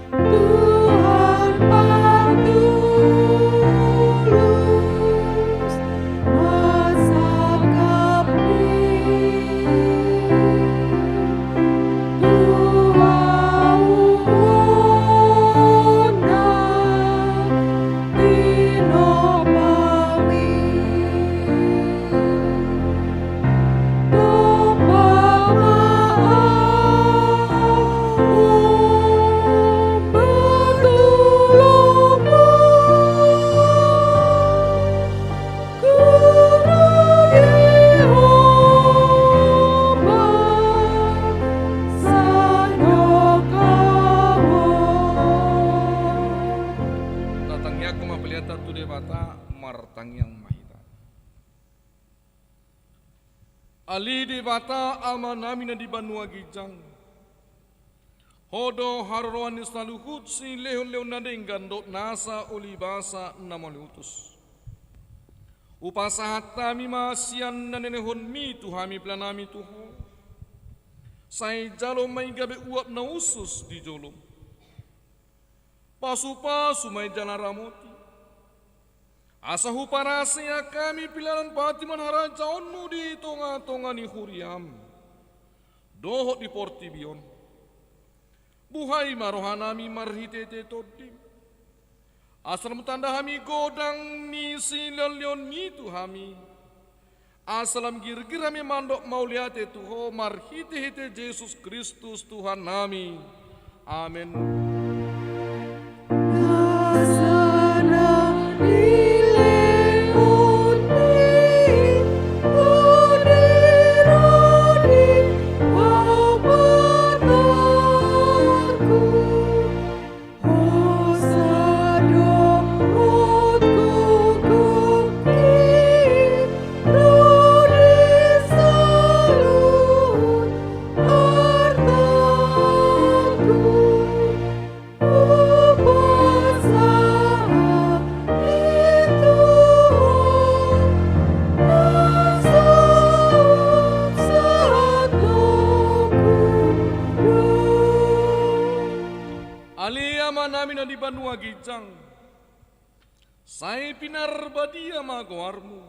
Tuhan patulus, masangkap ni tu ahu on na tinopa mi. Dompak ma ahu, umbahen tulungmu. Guru Jahowa, sandok ahu on. Tatangiangkon ma peleanta tu Debata, martangiang ma hita. Ale Debata Amanami na di banua ginjang, Ho do haroroan ni saluhut silehonlehon na denggan dohot nasa ulibasa na mauliutus. Hupasahat hami ma sian na nilehonmi tu hami peleanami tu Ho. Sai jalo ma i gabe uap na hushus di jolom. Pasupasu ma i jala ramoti, asa huparasea hami pelean patimon harajaonmu di tongatonga ni huriam dohot di portibi on. Buhai ma rohanami marhitehite Tondim, asa lam tanda hami godang ni silehonlehonmi tu hami, asa lam girgir hami mandok mauliate tu Ho marhitehite Jesus Kristus Tuhannami. Amen. Ale Amanami na di banua ginjang, sai pinarbadia ma goarmu.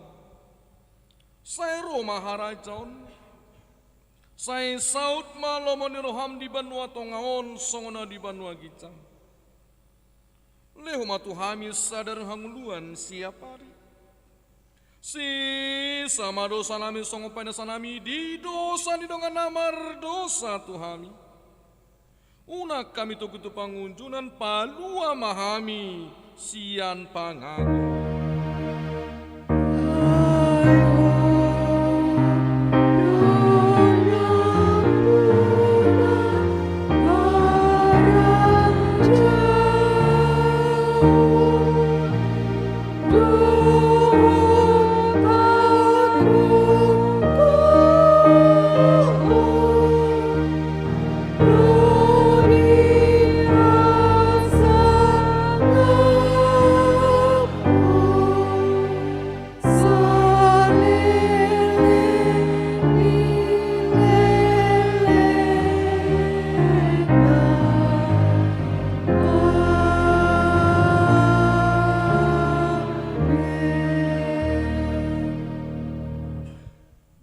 Sai ro ma harajaonmu. Sai saut ma lomo ni roham di banua tonga on songon na di banua ginjang. Lehon ma tu hami sadari hangoluan siapari. Sesa ma dosanami songon paiasanami di dosa ni dongan na mardosa tu hami. Unang hami togihon tu pangunjunan, palua ma hami sian pangago.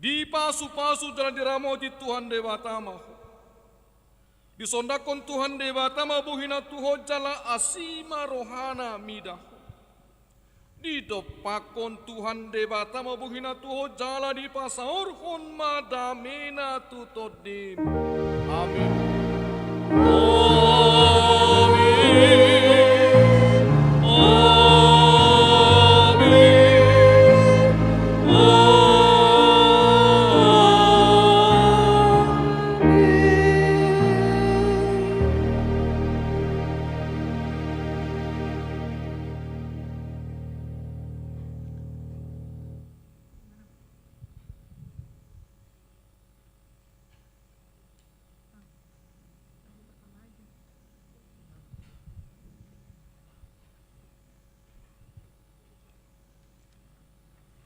Dipasupasu jala diramoti Tuhan Debata ma ho. Disondangkon Tuhan Debata ma bohina tu ho jala asi ma rohana mida ho. Didompakkon Tuhan Debata ma bohina tu ho jala dipasaorhon ma damena tu tondim. Amin. Amin. Amin. Amin.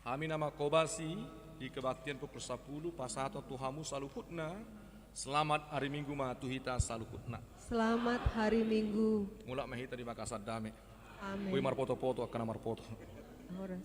Hami na manghobasi di kebaktian pukul sapuluh, pasahathon tu hamu saluhutna Selamat hari Minggu ma tu hita saluhutna. Selamat hari Minggu. Mulak ma hita di bagasan dame. Amin. Boi marpoto-poto angka na marpoto. Horas.